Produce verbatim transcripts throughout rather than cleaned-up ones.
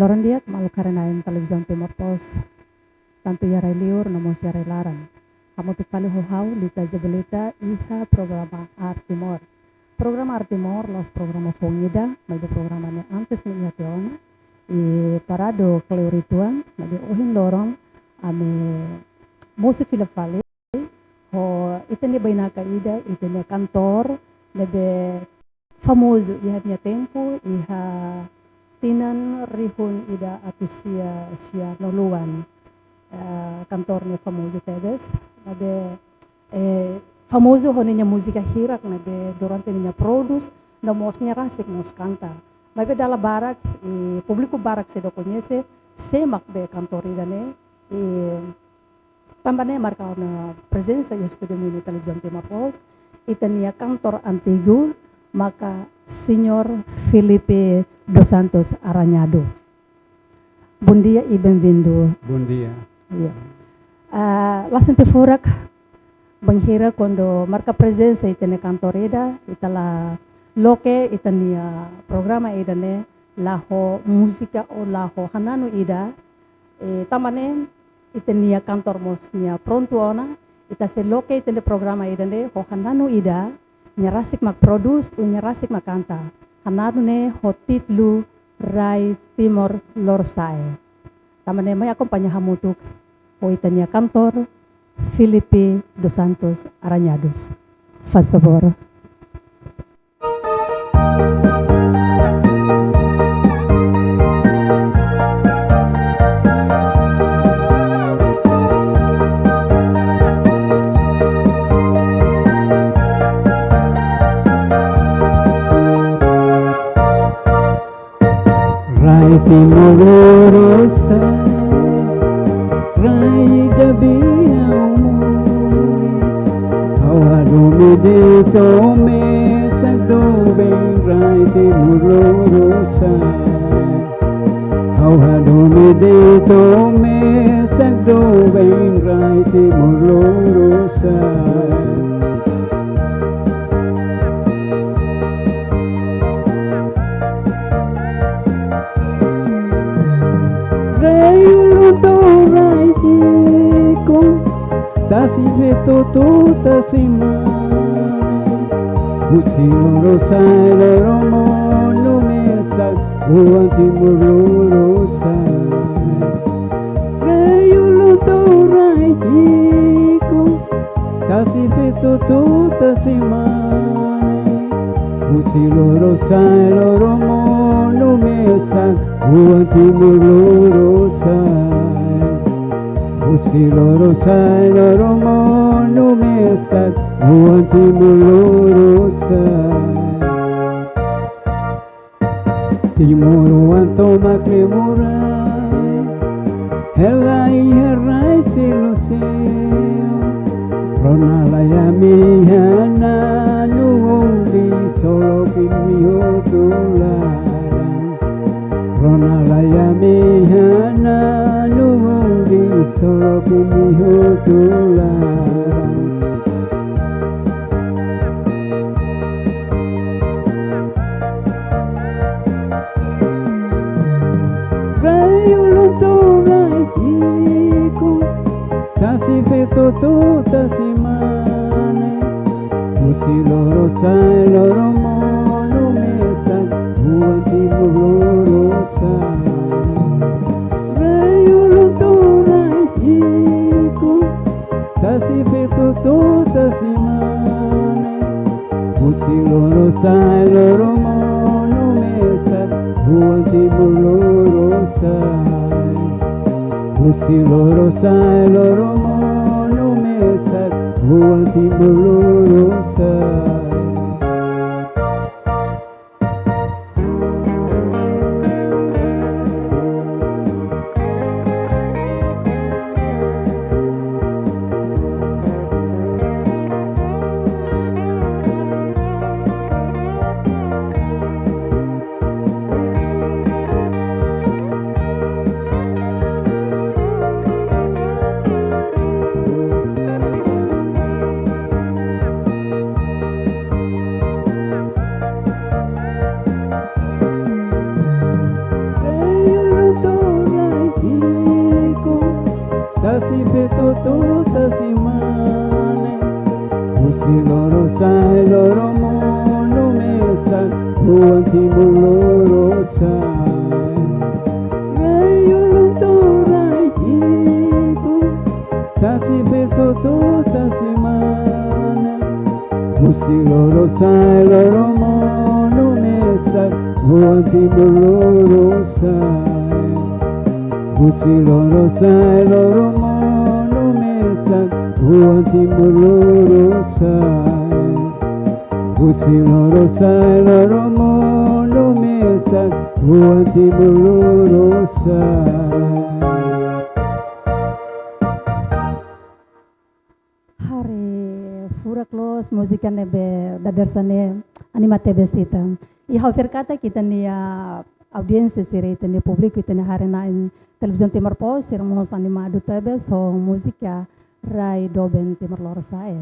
Loron di'ak, maluk haree-na'in Televizaun Timor Post, tantu iha rai-liur no mós iha rai-laran. Hamutuk fali ho ha'u, Lita Zebelita, iha programa Arte Timor. Programa Arte Timor la'ós programa foun ida, maibé programa ne'e antes ne'e iha tiha ona. I paradu kleur uitoan, maibé ohin loron ami mosu fila fali ho ita-nia bainaka ida, ita-nia kantór ne'ebé famozu iha nia tempu, iha tinan rihun ida atus sia sianulu-an. Eh, kantór ne'e famozu tebes, ne'ebé, eh, famozu ho ninia múzika hirak ne'ebé durante ninia prodús, no mós nia rasik mós kanta. Maibé dala barak, i públiku barak seidauk koñese sé mak be kantór ida-ne'e, i tanba ne'e marka ona prezensa iha estúdiu Mini Televizaun Timor Post, ita-nia kantór antigu, maka Señór Filipe dos Santos Aranhado. Bondia i bem-vindu. Bondia. Iya. Ah, la sente furak, bainhira kuandu marka prezensa ita-nia kantór ida, ita la loke ita-nia programa ida-ne'e la ho múzika ou la ho hananu ida, eh, tanba ne'e ita-nia kantór mós nia prontu ona, ita sei loke ita-nia programa ida-ne'e ho hananu ida, nia rasik mak prodús, ou nia rasik mak kanta. Hananu ne'e ho títulu Rai Timor Lorosa'e. Tanba ne'e mai akompaña hamutuk ho ita-nia kantór, Filipe dos Santos Aranhados. Faz favor. Rai Timor Lorosa'e, rai ida be ha'u moris. Ha'u hadomi de'it ó mesak doben Rai Timor Lorosa'e. Ha'u hadomi de'it ó mesak doben Rai Timor Lorosa'e. Rai ulun to'o rai ki'ik, tasi feto to'o tasi mane. Husi Lorosa'e, loromonu mesak, oan Timor Lorosa'e. Rai ulun to'o rai ki'ik, tasi feto to'o tasi mane. Husi Lorosa'e, loromonu mesak, oan Timor Lorosa'e. Husi Lorosa'e, loromonu mesak, oan Timor Lorosa'e. Timoroan tomak ne'e moras, hela iha rai selu-seluk. Rona lai ami hananu, ombri solo kimi hotu laran. Rona lai ami hananu, ombri solo kimi hotu laran. Rai ulun to'o rai ki'ik, tasi feto to'o tasi mane. Husi Lorosa'e, loromonu mesak, oan Timor Lorosa'e. Rai ulun to'o rai ki'ik, tasi feto to'o tasi mane. Husi Lorosa'e, loromonu mesak, oan Timor Lorosa'e. Husi Lorosa'e, loromonu mesak, oan Timor Lorosa'e. Husi Lorosa'e, loro monu mesak, oan Timor Lorosa'e. Husi Lorosa'e, loro monu mesak, oan Timor Lorosa'e. Haree furak loos múzika ne'ebé dadeer-saan ne'e, anima tebes ita. I ha'u fiar katak ita-nia audiénsia sira, ita-nia públiku, ita-nia haree-na'in Televizaun Timor Post, sira mós animadu tebes ho múzika rai doben Timor Lorosa'e.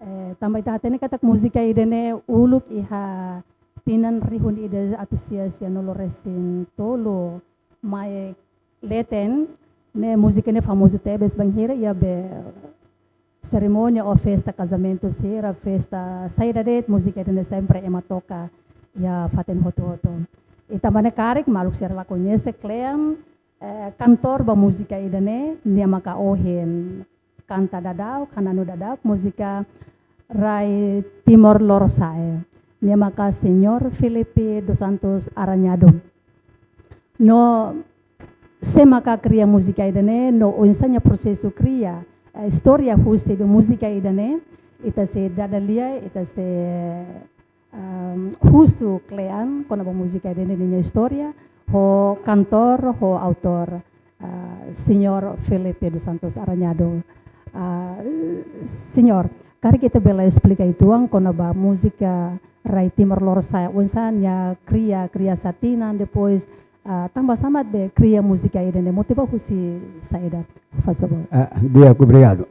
Eh, tanba ita hatene katak múzika ida-ne'e uluk iha tinan rihun ida atus sia sianulu resin tolu mai leten, ne'e múzika ne'e famozu tebes bainhira iha be serimónia ou festa kazamentu sira, festa saida de'it, múzika ida-ne'e sempre ema toka iha fatin hotu-hotu. I tanba ne'e karik maluk sira la koñese kle'an, eh, kantór ba múzika ida-ne'e, nia maka ohin kanta daudauk, hananu daudauk múzika rai Timor Lorosa'e. Nia maka Señór Filipe dos Santos Aranhado. No sé maka kria múzika ida-ne'e, no oinsá nia prosesu kria, eh, istória husi be múzika ida-ne'e, ita sei dada lia, ita sei, ehm, husu kle'an kona-ba múzika ida-ne'e nia istória, ho kantór, ho autór, ah, Señór Filipe dos Santos Aranhado. Ah, Señór, karik ita bele esplika uitoan kona-ba múzika rai Timor Lorosa'e, oinsá nia kria, kria sá tinan, depois, ah, tanba sá mak be kria múzika ida-ne'e, motiva husi saida, faz favor. Ah, di'ak, obrigadu.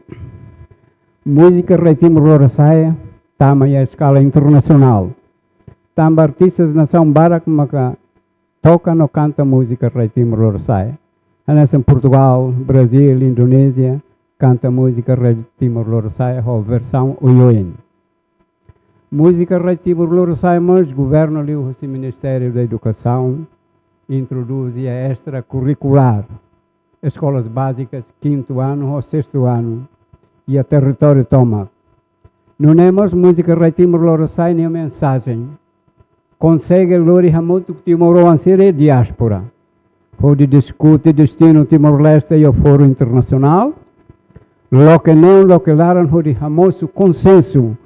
Múzika rai Timor Lorosa'e tama iha eskala internasionál. Tanba artistas nasaun barak maka toka no kanta múzika rai Timor Lorosa'e. Hanesan Portugal, Brazil, Indonézia, kanta múzika rai Timor Lorosa'e ho versaun oioin. Múzika rai Timor Lorosa'e mós governu liuhusi Ministériu da Edukasaun introdús iha estrakurrikulár, eskolas bázika kintu anu ho sestu anu, iha territóriu tomak. Nune'e mós múzika rai Timor Lorosa'e nia mensajen konsege lori hamutuk timoroan sira iha diáspora, hodi diskute destinu Timor-Leste iha fórum internasionál, loke neon, loke laran, hodi hamosu konsensu,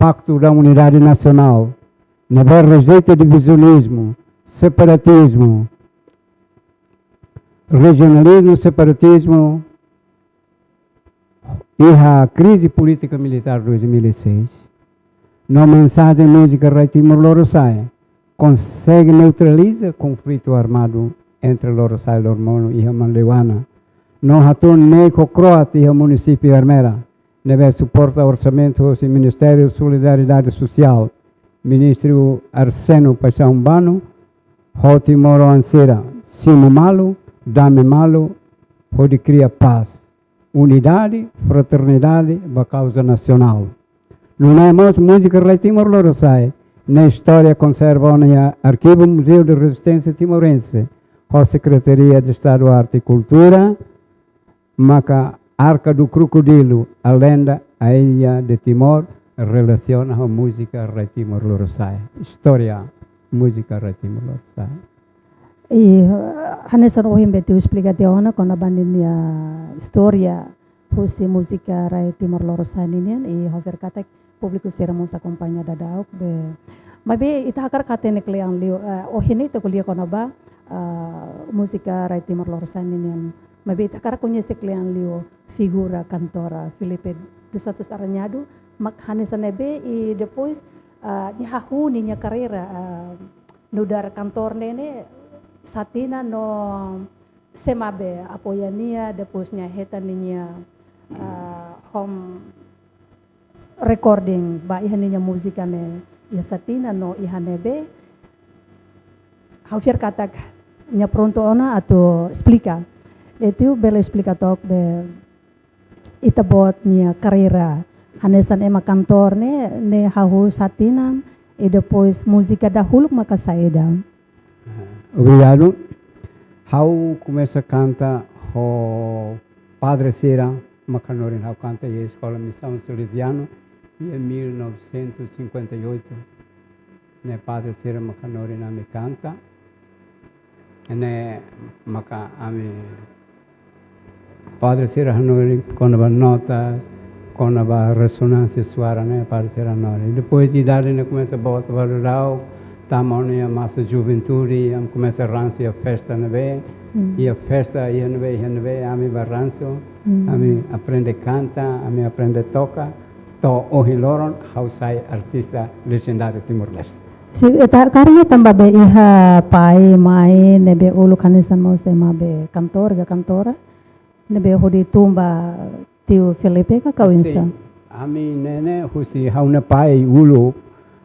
Paktu da Unidade Nasionál, ne'ebé rejeita divizionizmu, separatizmu, rejionalizmu, separatizmu, iha krize polítika militár dois mil e seis, no mensajen múzika rai Timor Lorosa'e konsege neutraliza konflitu armadu entre Lorosa'e Loromonu iha Manleuana, no hatún neik ho kroat iha munisípiu Ermera, ne'ebé suporta orsamentu husi Ministériu Solidariedade Sosiál, Ministru Arseno Paixão Bano, ho timoroan sira simu malu, dame malu, hodi kria pás, unidade, fraternidade ba kauza nasionál. Nune'e mós múzika rai Timor Lorosa'e nia istória konserva ona iha Arkivu Museu de Resisténsia Timorense, ho Sekretaria de Estadu Arte e Kultura, maka Arka do Krokodilu, a lenda, a ilha de Timor, relasiona ho múzika rai Timor Lorosa'e. Istória múzika rai Timor Lorosa'e. I, eh, hanesan ohin be tiu esplika tiha ona kona-ba ninia istória husi múzika rai Timor Lorosa'e ninian, i ha'u fiar katak públiku sira mós akompaña daudauk be. Maibé ita hakarak hatene kle'an liu, eh, ohin ne'e ita ko'alia kona-ba, eh, múzika rai Timor Lorosa'e ninian. Maibé ita hakarak koñese kle'an liu figura kantór Filipe dos Santos Aranhado, mak hanesan ne'ebé i depois, eh, nia hahú ninia karreira, eh, nu'udar kantór ne'e, ne'e sá tinan no sé mak be apoia nia, depois nia hetan ninia, ah, home recording ba iha ninia múzika ne'e iha sá tinan no iha ne'ebé. Ha'u fiar katak nia prontu ona atu esplika. Ita bele esplika took be ita-boot nia karreira hanesan ema kantór ne'e, ne'e hahú sá tinan, i depois múzika dahuluk maka saida? Obrigadu. Ha'u komesa kanta ho padre sira, mak hanorin ha'u kanta iha Eskola Misaun Salesianu, iha mil novecentos e cinquenta e oito. Ne'e padre sira mak hanorin ami kanta. Ne'e maka ami Padre sira hanorin kona-ba notas, kona-ba rezonánsia suara ne'e, padre sira hanorin. Depois idade ne'e komesa boot ba daudaun, tama ona iha masa juventude, ami komesa ransu iha festa ne'ebé, iha festa iha ne'ebé, iha ne'ebé, ami bá ransu, ami aprende kanta, ami aprende toka, to'o ohin loron, ha'u sai artista lejendáriu Timor-Leste. Sin, ita karik tanba be iha pai, mai, ne'ebé uluk hanesan mós ema be kantór, ka kantora, ne'ebé hodi tun ba tiu Felipe ka kau oinsá? Sin. Ami ne'e ne'e husi ha'u-nia pai uluk,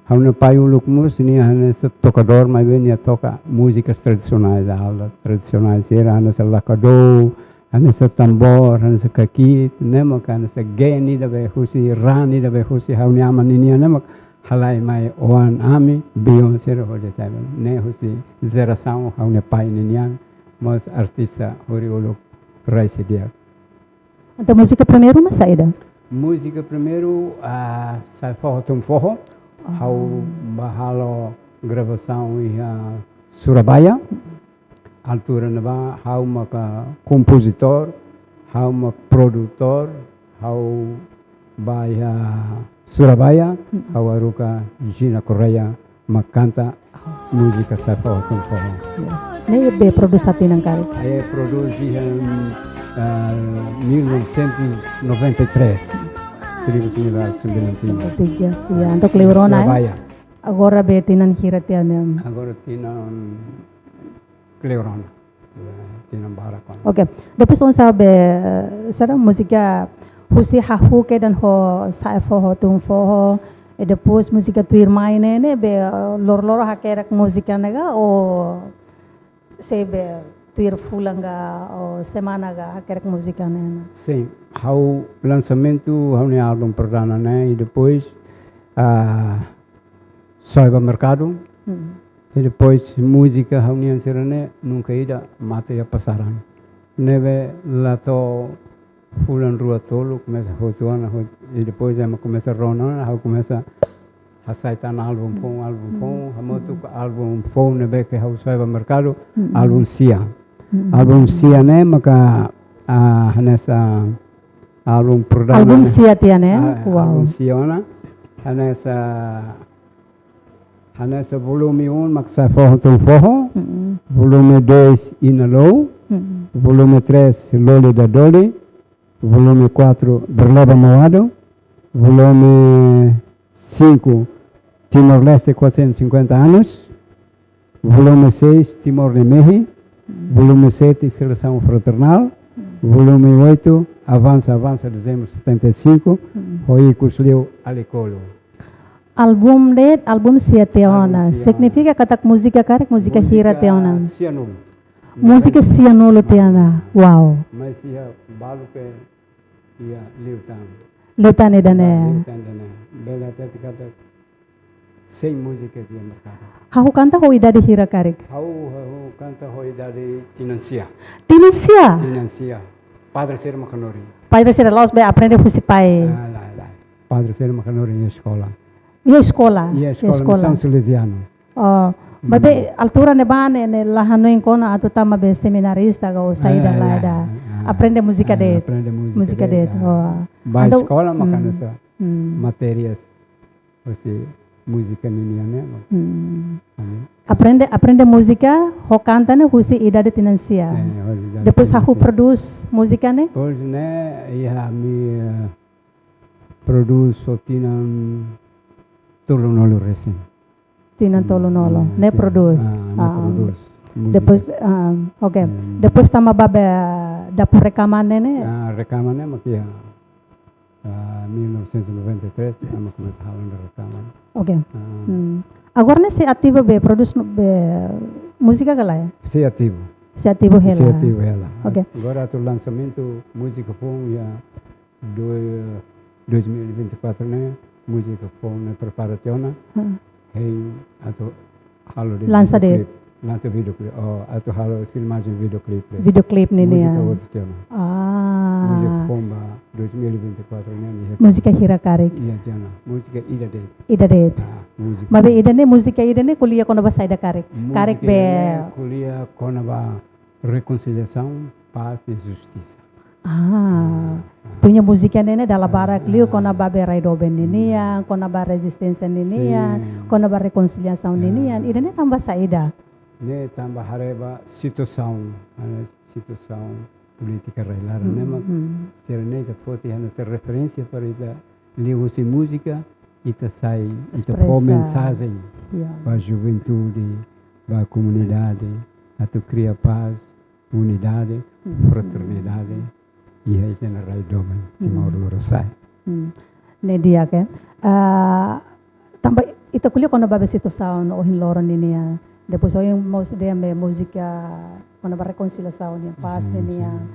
ha'u-nia pai uluk mós nia hanesan tokadór, maibé nia toka múzikas tradisionais, ala tradisionais, sira hanesan lakadó, hanesan tambór, hanesan kakit, ne'e maka hanesan geni ida be husi, rani ida be husi ha'u-nia aman ninian, ne'e maka halai mai oan ami, bion sira hodi sai. Ne'e husi jerasaun ha'u-nia pai ninian, mós artista hori uluk rai sediak. Entaun múzika primeiru mak saida? Múzika primeiru, ah, Sai Foho Tun Foho. Ah. Ha'u bá halo gravasaun iha Surabaya. Altura ne'ebá ha'u maka kompozitór, ha'u maka produtór, ha'u bá iha Surabaya, ha'u haruka Gina Correia mak kanta múzika Sai Foho Tun Foho. Ne'e be produs tinan karik? Ai produs iha, ah, mil novecentos e noventa e três, seribu sembilan ratus sembilan puluh tiga. Tiga, ya, entaun kleur ona, eh? Surabaya. Agora be tinan hira tiha ona? Agora tinan kleur ona. Ya, tinan barak ona. Oke. Depois oinsá be, eh, sira múzika husi hahú kedan ho Sai Foho Tun Foho, i depois múzika tuirmai ne'e, ne'e be, eh, lor-lor hakerek múzika ne'e ka, ou sei be tuir fulan ka, ou semana ka hakerek múzika ne'e? Sin, ha'u lansamentu ha'u-nia álbum perdana ne'e, i depois, ah, soe ba merkadu. Hmm. I depois múzika ha'u-nian sira-ne'e nunka ida mate iha pasaran. Ne'ebé la to'o fulan rua tolu komesa hotu ona, hot-, i depois ema komesa rona ona, ha'u komesa hasai tan álbum foun, álbum foun, hamutuk ho álbum foun ne'ebé ke ha'u soe ba merkadu, hmm, álbum sia. Hmm. Álbum sia ne'e maka, ah, hanesan álbum perdana ne'e. Álbum sia tiha ona, eh? Ah, wow. Álbum sia ona. Hanesan, hanesan volume um mak Sai Foho Tun Foho. Mm-mm. Volume dois Inalou. Mm-mm. Volume três Loli da Doli. Volume quatro Berleba Mawado. Volume cinco Timor-Leste quatrocentos e cinquenta anos. Volume seis, Timor nia Mehi. Volume sete, Selesaun Fraternál. Volume oito, Avansa, Avansa, Dezembru setenta e cinco. Ho ikus liu Alikolu. Álbum de'it, álbum sia tiha ona. Álbum sia. Signifika katak múzika karik, múzika hira tiha ona? Múzika sianulu. Múzika sianulu tiha ona. Wow. Mas iha balu ke iha liután. Liután ida-ne'e. Liután ida-ne'e. Bele hatete katak cem múzicas iha merkadu. Hahú kanta ho idade hira karik? Ha'u, ha'u kanta ho idade tinan sia. Tinan sia? Tinan sia. Padre sira mak hanorin. Padre sira la'ós be aprende husi pai? Ah, lae, lae. Padre sira mak hanorin iha eskola. Iha eskola? Iha eskola, eskola. Misaun Salesianu. Oh, hmm. Maibé altura ne'ebá ne'e, ne'e la hanoin kona atu tama be seminarista ka ou saida, ah, lae, ya, da. Ah, aprende múzika, ah, de'it. Aprende múzika, múzika de'it, de'it, ah. Oh. Ba entaun eskola, hmm, mak hanesan, hmm, matérias husi múzika ninian ne'e. Hmm. Ami. Aprende, aprende múzika, ho kanta ne'e husi idade tinan sia. Eh, ho idade tinan sia. Depois hahú prodús múzika ne'e? Depois ne'e, iha ami, eh, prodús ho tinan tolunulu resin. Tinan tolunulu. Hmm, ne'e tinan, prodús. Ah, ne'e, ah, prodús. Múzika. Depois, ah, oke. Hmm. Depois tama ba be dapur rekaman ne'e, ne'e? Ah, rekaman ne'e mak iha, ah, mil novecentos e noventa e três, ami komesa halo ona rekaman. Oke. Ah. Hmm. Agora ne'e sei ativu be, prodús no, be múzika ka lae? Sei ativu. Sei ativu hela. Sei ativu hela. Oke. Agora atu lansamentu múzika foun iha do-, dois mil e vinte e quatro ne'e, múzika foun ne'e prepara tiha ona. Hmm. Hein atu halo de'it. Lansa de'it. Videoclip. Lansa videoclip. Oh, atu halo filmajen videoclip. Videoclip ne'e, ne'e. Múzika hotu tiha ona. Ah. Múzika foun ba dois mil e vinte e quatro ne'e, ne'e. Múzika hira karik? Iha tiha ona. Múzika ida de'it. Ida de'it. Ah, múzika. Maibé ida-ne'e, múzika ida-ne'e ko'alia kona-ba saida karik? Múzika karik be ida-ne'e ko'alia kona-ba rekonsiliasaun, pás i justisa. Ah, tuir nia múzika ne'e ne'e dala barak liu kona-ba be rai doben ninian, kona-ba rezisténsia ninian, kona-ba rekonsiliasaun ninian. Ida-ne'e tanba saida? Ne'e tanba haree ba situasaun, eh, situasaun polítika rai-laran ne'e mak sira-ne'e ita foti hanesan referénsia para ita liuhusi múzika, ita sai, ita fó mensajen ba juventude, ba komunidade, atu kria pás, unidade, fraternidade, iha ita-nia rai doben, Timor Lorosa'e. Ne'e di'ak, eh. Ah, tanba ita ko'alia kona-ba be situasaun ohin loron ninian. Depois ohin mós dehan be múzika kona-ba rekonsiliasaun nian, pás ninian.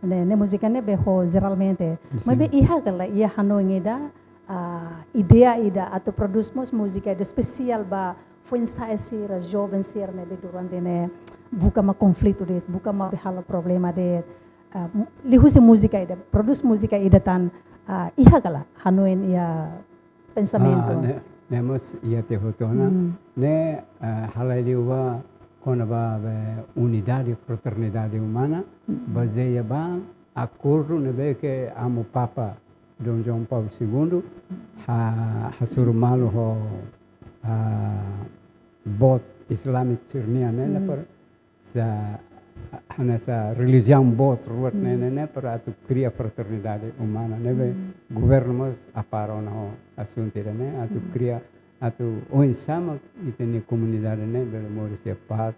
Ne'e, ne'e múzika ne'e be ho jeralmente. Maibé iha ka lae, iha hanoin ida, ah, ideia ida atu prodús mós múzika ida espesiál ba foin-sa'e sira, joven sira ne'ebé durante ne'e buka mak konflitu de'it, buka mak be halo problema de'it. Ah, liuhusi múzika ida, prodús múzika ida tan, ah, iha ka lae hanoin, iha pensamentu. Ah, ne'e, ne'e mós iha tiha hotu ona. Ne'e, ah, halai liu ba kona-ba be unidade, fraternidade umana, bazeia ba akordu ne'ebé ke Amu Papa Dom João Paulo Segundo ha, hasoru malu ho, ah, boot Islamic sira-nian ne'e, ne'e para sa, hanesan relijiaun boot rua ne'e, ne'e, ne'e para atu kria fraternidade umana ne'ebé governu mós apara ona ho asuntu ida-ne'e atu kria, atu oinsá mak ita-nia komunidade ne'e bele moris iha pás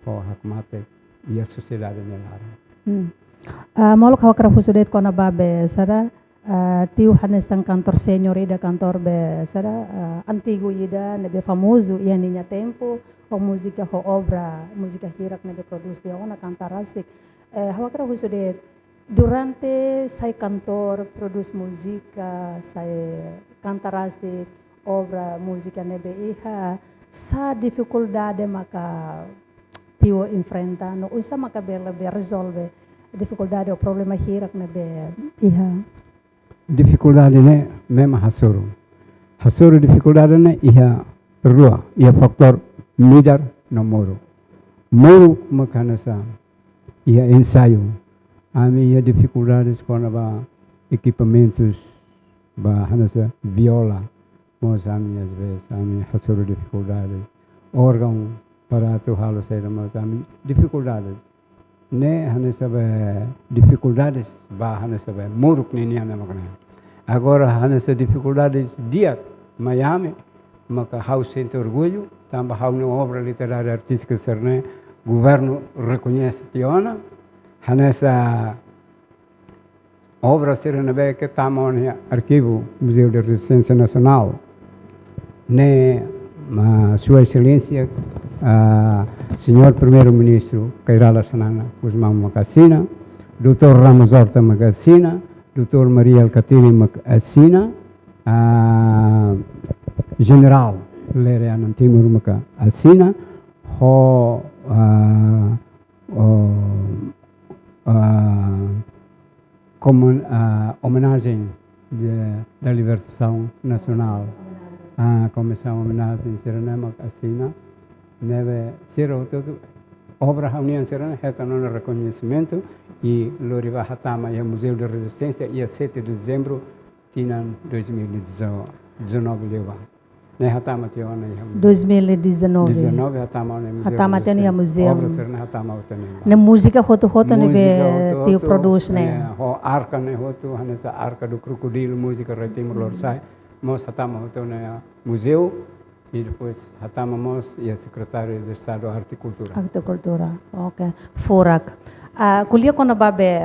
ho hakmatek iha sosiedade nia laran. Ah, molok ha'u hakarak husu de'it kona-ba be saida, ah, tiu hanesan kantór séniór ida, kantór be saida, ah, antigu ida ne'ebé famozu iha ninia tempu, ho múzika, ho obra múzika hirak ne'ebé prodús tiha ona, kanta rasik. Eh, ha'u hakarak husu de'it, durante sai kantór, prodús múzika, sai kanta rasik, obra múzika ne'ebé iha, sá difikuldade maka tiu enfrenta, no oinsá maka bele be rezolve difikuldade ou problema hirak ne'ebé iha? Difikuldade ne'e memang hasoru. Hasoru difikuldade ne'e iha rua, iha fatór midar no moruk. Moruk mak hanesan iha ensaiu. Ami iha difikuldades kona-ba ekipamentus ba hanesan viola. Mós ami, às vezes, ami hasoru difikuldades. Órgaun para atu halo saida mós ami difikuldades. Ne'e hanesan be difikuldades ba hanesan be moruk ninian ne'e mak ne'e. Agora hanesan difikuldades di'ak mai ami, maka ha'u sente orgullu, tanba ha'u-nia obra literária artístika sira-ne'e governu rekoñese tiha ona, hanesan obra sira ne'ebé ke tama ona iha arkivu Museu de Resistência Nacional. Ne'e, ah, Sua Exelénsia, ah, Señór Primeiru-Ministru Kay Rala Xanana Gusmão mak asina, doutór Ramos Horta mak asina, doutór Mari Alkatiri mak asina, ah, Jenerál Lere Anan Timur mak asina, ho, ah, o, ah, como, ah, homenagem de, da libertação nacional. Ah, comissão homenagem sira-ne'e mak asina. Ne'ebé sira hotu-hotu obra ha'u-nian sira-ne'e hetan ona rekoñesimentu i lori ba hatama iha Museu de Resistência iha sete de dezembro tinan dois mil e dezanove liubá. Ne'e hatama tiha ona iha dois mil e dezanove. Dezanove hatama ona iha Museu. Hatama tiha ona iha Resistência. Museu. Obra sira-ne'e hatama hotu ona iha. Ne'e múzika hotu-hotu ne'ebé tiu prodús ne'e. Eh, ho arka ne'e hotu, hanesan Arka do Krokodil, múzika rai Timor Lorosa'e. Mós hatama hotu ona iha museu. I depois hatama mós iha Secretaria de Estado Arte e Cultura. Arte e Cultura. Ok. Furak. Ah, ko'alia kona-ba be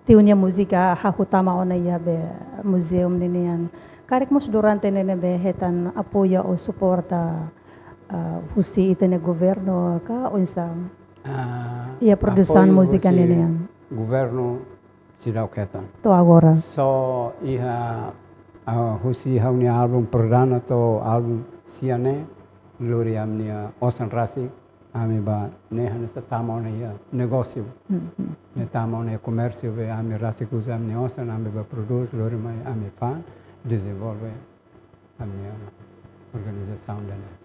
tiu nia múzika hahú tama ona iha be muzeu ninian. Karik mós durante ne'e ne'ebé hetan apoiu ou suporta, ah, husi ita-nia governu ka oinsá? Ah, iha produsaun múzika ninian. Apoiu husi governu seidauk hetan. To'o agora. Só iha, ah, husi ha'u-nia álbum perdana to'o álbum sia ne'e, lori ami-nia osan rasik, ami bá ne'e hanesan tama ona iha negósiu. Ne'e tama ona iha komérsiu be ami rasik uza ami-nia osan, ami bá prodús, lori mai ami fa'an, dezenvolve ami-nia organizasaun ida-ne'e.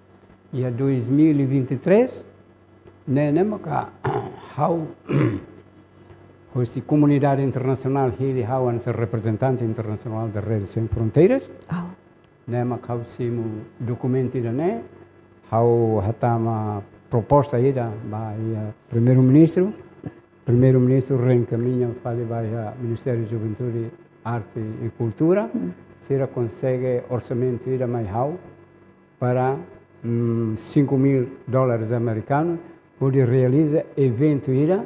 Iha dois mil e vinte e três, ne'e, ne'e maka ha'u husi komunidade internasionál hili ha'u hanesan reprezentante internasionál da Rede Sem Fronteiras. Oh. Ne'e mak ha'u simu dokumentu ida-ne'e, ha'u hatama proposta ida ba iha Primeiru-Ministru. Primeiru-Ministru reenkamiña fali ba iha Ministériu Juventude, Arte e Kultura. Hmm. Sira konsege orsamentu ida mai ha'u para, mm, cinco mil dólares americanos, hodi realiza eventu ida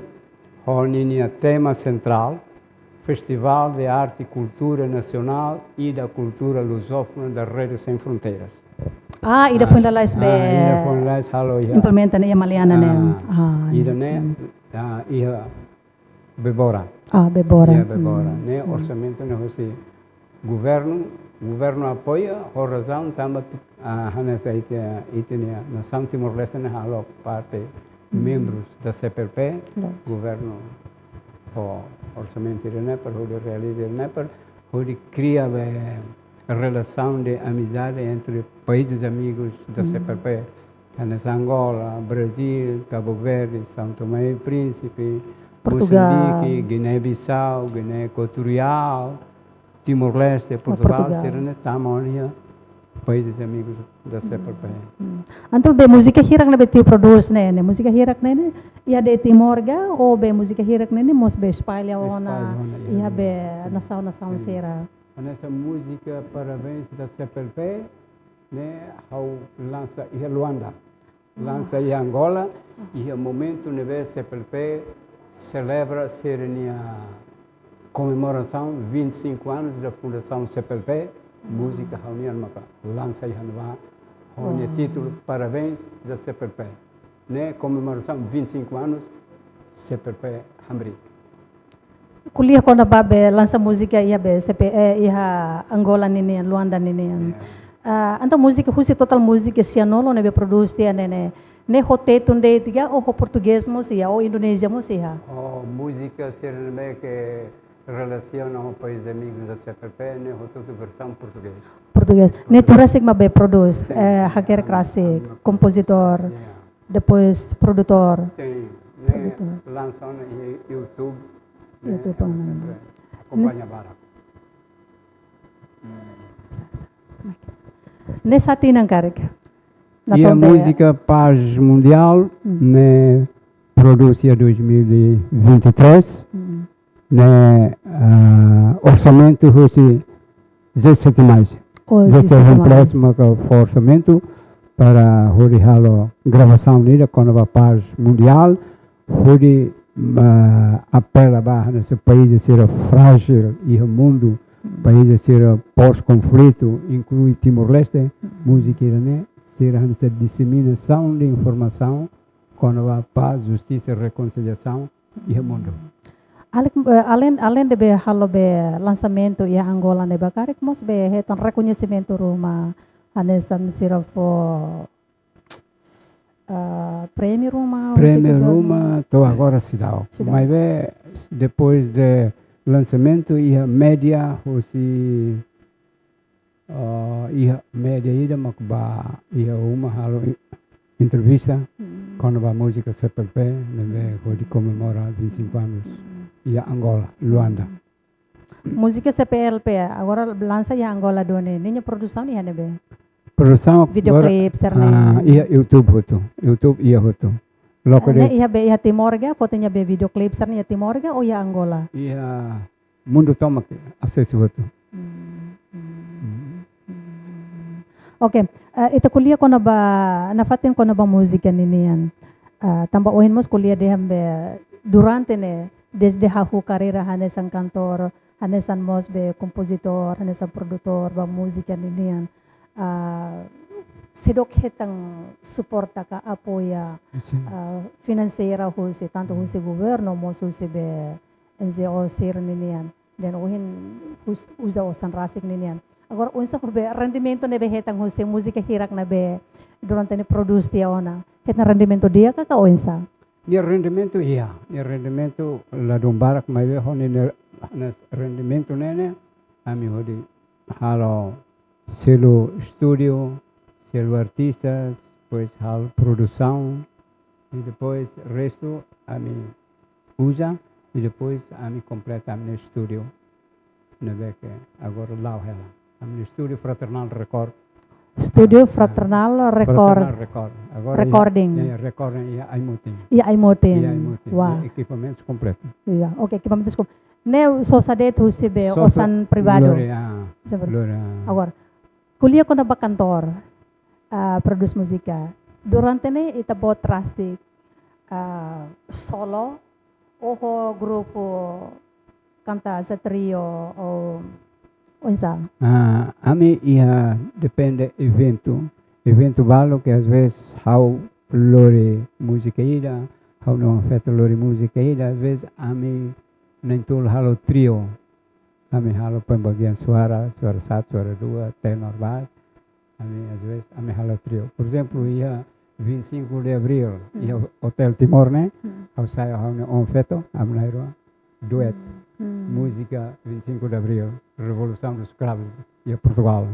ho ninia tema sentrál, Festival de Arte e Cultura Nacional e da Cultura Lusófona da Rede Sem Fronteiras. Ah, ida foin lalais be. Ah, ida foin lalais halo iha. Implementa ne'e iha Maliana ne'e. Ah, ida-ne'e, hmm, ah, iha Bebora. Ah, Bebora. Iha Bebora. Hmm. Ne'e, hmm, orsamentu ne'e husi governu, governu apoia, ho razaun tanba, ah, hanesan ita, ita-nia nasaun Timor-Leste ne'e halo parte, hmm, membrus da C P L P, lójiku, governu fó orsamentu ida-ne'e para hodi realiza ida-ne'e para hodi kria be relasaun de amizade entre países amigos da, hmm, C P L P. Hanesan Angola, Brazil, Cabo Verde, São Tomé e Príncipe, Portugal. Moçambique, Guiné-Bissau, Guiné Equatorial, Timor-Leste, oh, Portugal, Portugal. Sira-ne'e tama ona iha países amigos da, hmm, C P L P. Hmm. Entaun be múzika hirak ne'ebé tiu prodús ne'e, ne'e? Múzika hirak ne'e, ne'e iha de'it Timor ka, ou be múzika hirak ne'e, ne'e mós be espalla ona, espalla ona, iha, iha be, sin, nasaun-nasaun, sin, sira? Hanesan múzika Parabéns da C P L P, ne'e ha'u lansa iha Luanda. Lansa iha Angola, iha momentu ne'ebé C P L P selebra sira-nia komemorasaun vinte e cinco anos da fundação C P L P, múzika ha'u-nian maka lansa iha ne'ebá, ho nia, uau, títulu Parabéns da C P L P. Ne'e komemorasaun vinte e cinco anos C P L P hamriik. Ko'alia kona-ba be lansa múzika iha be C P, eh, iha Angola ninian, Luanda ninian. Ya. Ah, entaun múzika husi totál múzika sianulu ne'ebé prodús tiha ne'e, ne'e, ne'e ho Tetun de'it ka, ou ho portugés mós iha, ou Indonézia mós iha? Oh, múzika sira ne'ebé ke relasiona ho país amigu da C P L P, ne'e hotu-hotu versaun portugés. Portugés. Portugés. Ne'e atu rasik mak be prodús, sin, eh, sin, hakerek, ah, rasik, ah, kompozitór. Ya. Depois produtór. Sin, ne'e, produtór, lansa ona iha YouTube, ne'e, YouTube, ah, sempre akompaña barak. Ne'e sá tinan karik? Iha múzika Paz Mundial, hmm, ne'e prodús iha dois mil e vinte e três. Hmm. Ne'e, ah, orsamentu husi G7+. Oh, G7+. G7+ maka fó orsamentu para hodi halo gravasaun ida kona-ba paz mundiál, hodi, ah, apela ba hanesan país sira frájil iha mundu, país sira pós-konflitu, inklui Timor-Leste, múzika ida-ne'e, sira hanesan diseminasaun de informasaun kona-ba pás, justisa, rekonsiliasaun iha mundu. Alin, eh, alin, alin de be halo be lansamentu iha Angola ne'ebá, karik mós be hetan rekoñesimentu ruma, hanesan sira fó, eh, prémiu ruma, ou prémiu sira ruma, to'o agora seidauk. Seidauk. Maibé depois de lansamentu iha média, husi ah, iha média ida mak bá iha uma halo i-, entrevista, hmm, kona-ba múzika C P L P, ne'ebé hodi komemora vinte e cinco anos, hmm, iha Angola, Luanda. Múzika C P L P, agora lansa iha Angola duni, ninia produsaun iha ne'ebé? Produsaun agora, videoclip sira-ne'e, ah, iha YouTube hotu, YouTube iha hotu. Loke, eh, ne'e de'it iha be iha Timor ka, foto nia be videoclip sira-ne'e iha Timor ka, ou iha Angola? Iha mundu tomak asesu hotu. Hmm, hmm, hmm. Oke, eh, ita ko'alia kona-ba, nafatin kona-ba múzika ninian. Eh, tanba ohin mós ko'alia dehan be durante ne'e, dezde hahú karreira hanesan kantór, hanesan mós be kompozitór, hanesan produtór ba múzika ninian. Ah, seidauk hetan suporta ka apoia, sin, ah, finanseira husi, tantu, hmm, husi governu, mós husi be N G O sira-ninian. Dehan ohin us-, uza osan rasik ninian. Agora, oinsá be rendimentu ne'ebé hetan husi múzika hirak ne'ebé durante ne'e prodús tiha ona? Hetan rendimentu di'ak ka, ka oinsá? Nia rendimentu iha, nia rendimentu ladún barak maibé ho nia, nia rendimentu ne'e ne'e, ami hodi halo selu estúdiu, selu artistas, depois halo produsaun, i depois restu ami uza, I depois ami kompleta ami-nia estúdiu ne'ebé ke agora la'o hela. Ami-nia estúdiu Fraternal Record. Estúdiu Fraternal Record. Fraternal Record. Agora iha, Recording. Iha, iha recording iha Aimutin. Iha Aimutin. Iha Aimutin. Wah. Iha ekipamentus kompletu. Iha, oke, ekipamentus kom-, ne'e sosa de'it husi be Sosa osan privadu. Lori, ah, Sabar. Lori, ah. Agora, ko'alia kona-ba kantor, ah, prodús múzika. Durante ne'e ita-boot rasik, ah, solo, ou ho grupu kanta hanesan trio, ou, oinsá? Ah, ami iha depende eventu. Eventu balu ke às vezes ha'u lori múzika ida, ha'u-nia oan-feto lori múzika ida, às vezes ami na'in-tolu halo trio. Ami halo pembagian suara, suara satu, suara dua, tenor, bas. Ami, às vezes, ami halo trio. Por ezemplu, iha vinte e cinco de Abril, Hmm. iha Hotel Timor ne'e, Hmm. ha'u sai ho ha'u-nia oan-feto, ami na'in-rua, duet. Hmm. Múzika vinte e cinco de Abril, Revolução dos Escravos, iha Portugal.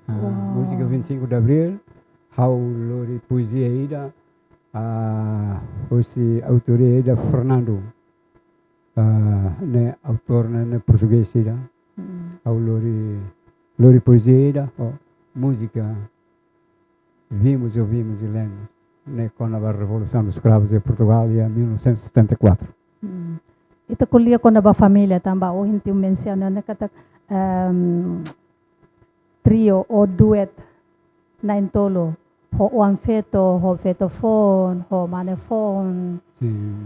Ah, Uau. Múzika vinte e cinco de Abril, ha'u lori poezia ida, ah, husi autoria ida Fernando. Ah, ne'e autór ne'e, ne'e portugés ida. Hmm. Ha'u lori, lori poezia ida, ho múzika Vimos, Ouvimos e Lemos, ne'e kona-ba Revolução dos Escravos em Portugal, iha mil novecentos e setenta e quatro. Hmm. Ita ko'alia kona-ba família tanba ohin tiu mensiona ne'e katak, ehm, trio ou duet na'in-tolu. Ho oan-feto, ho feto foun, ho mane foun. Sin.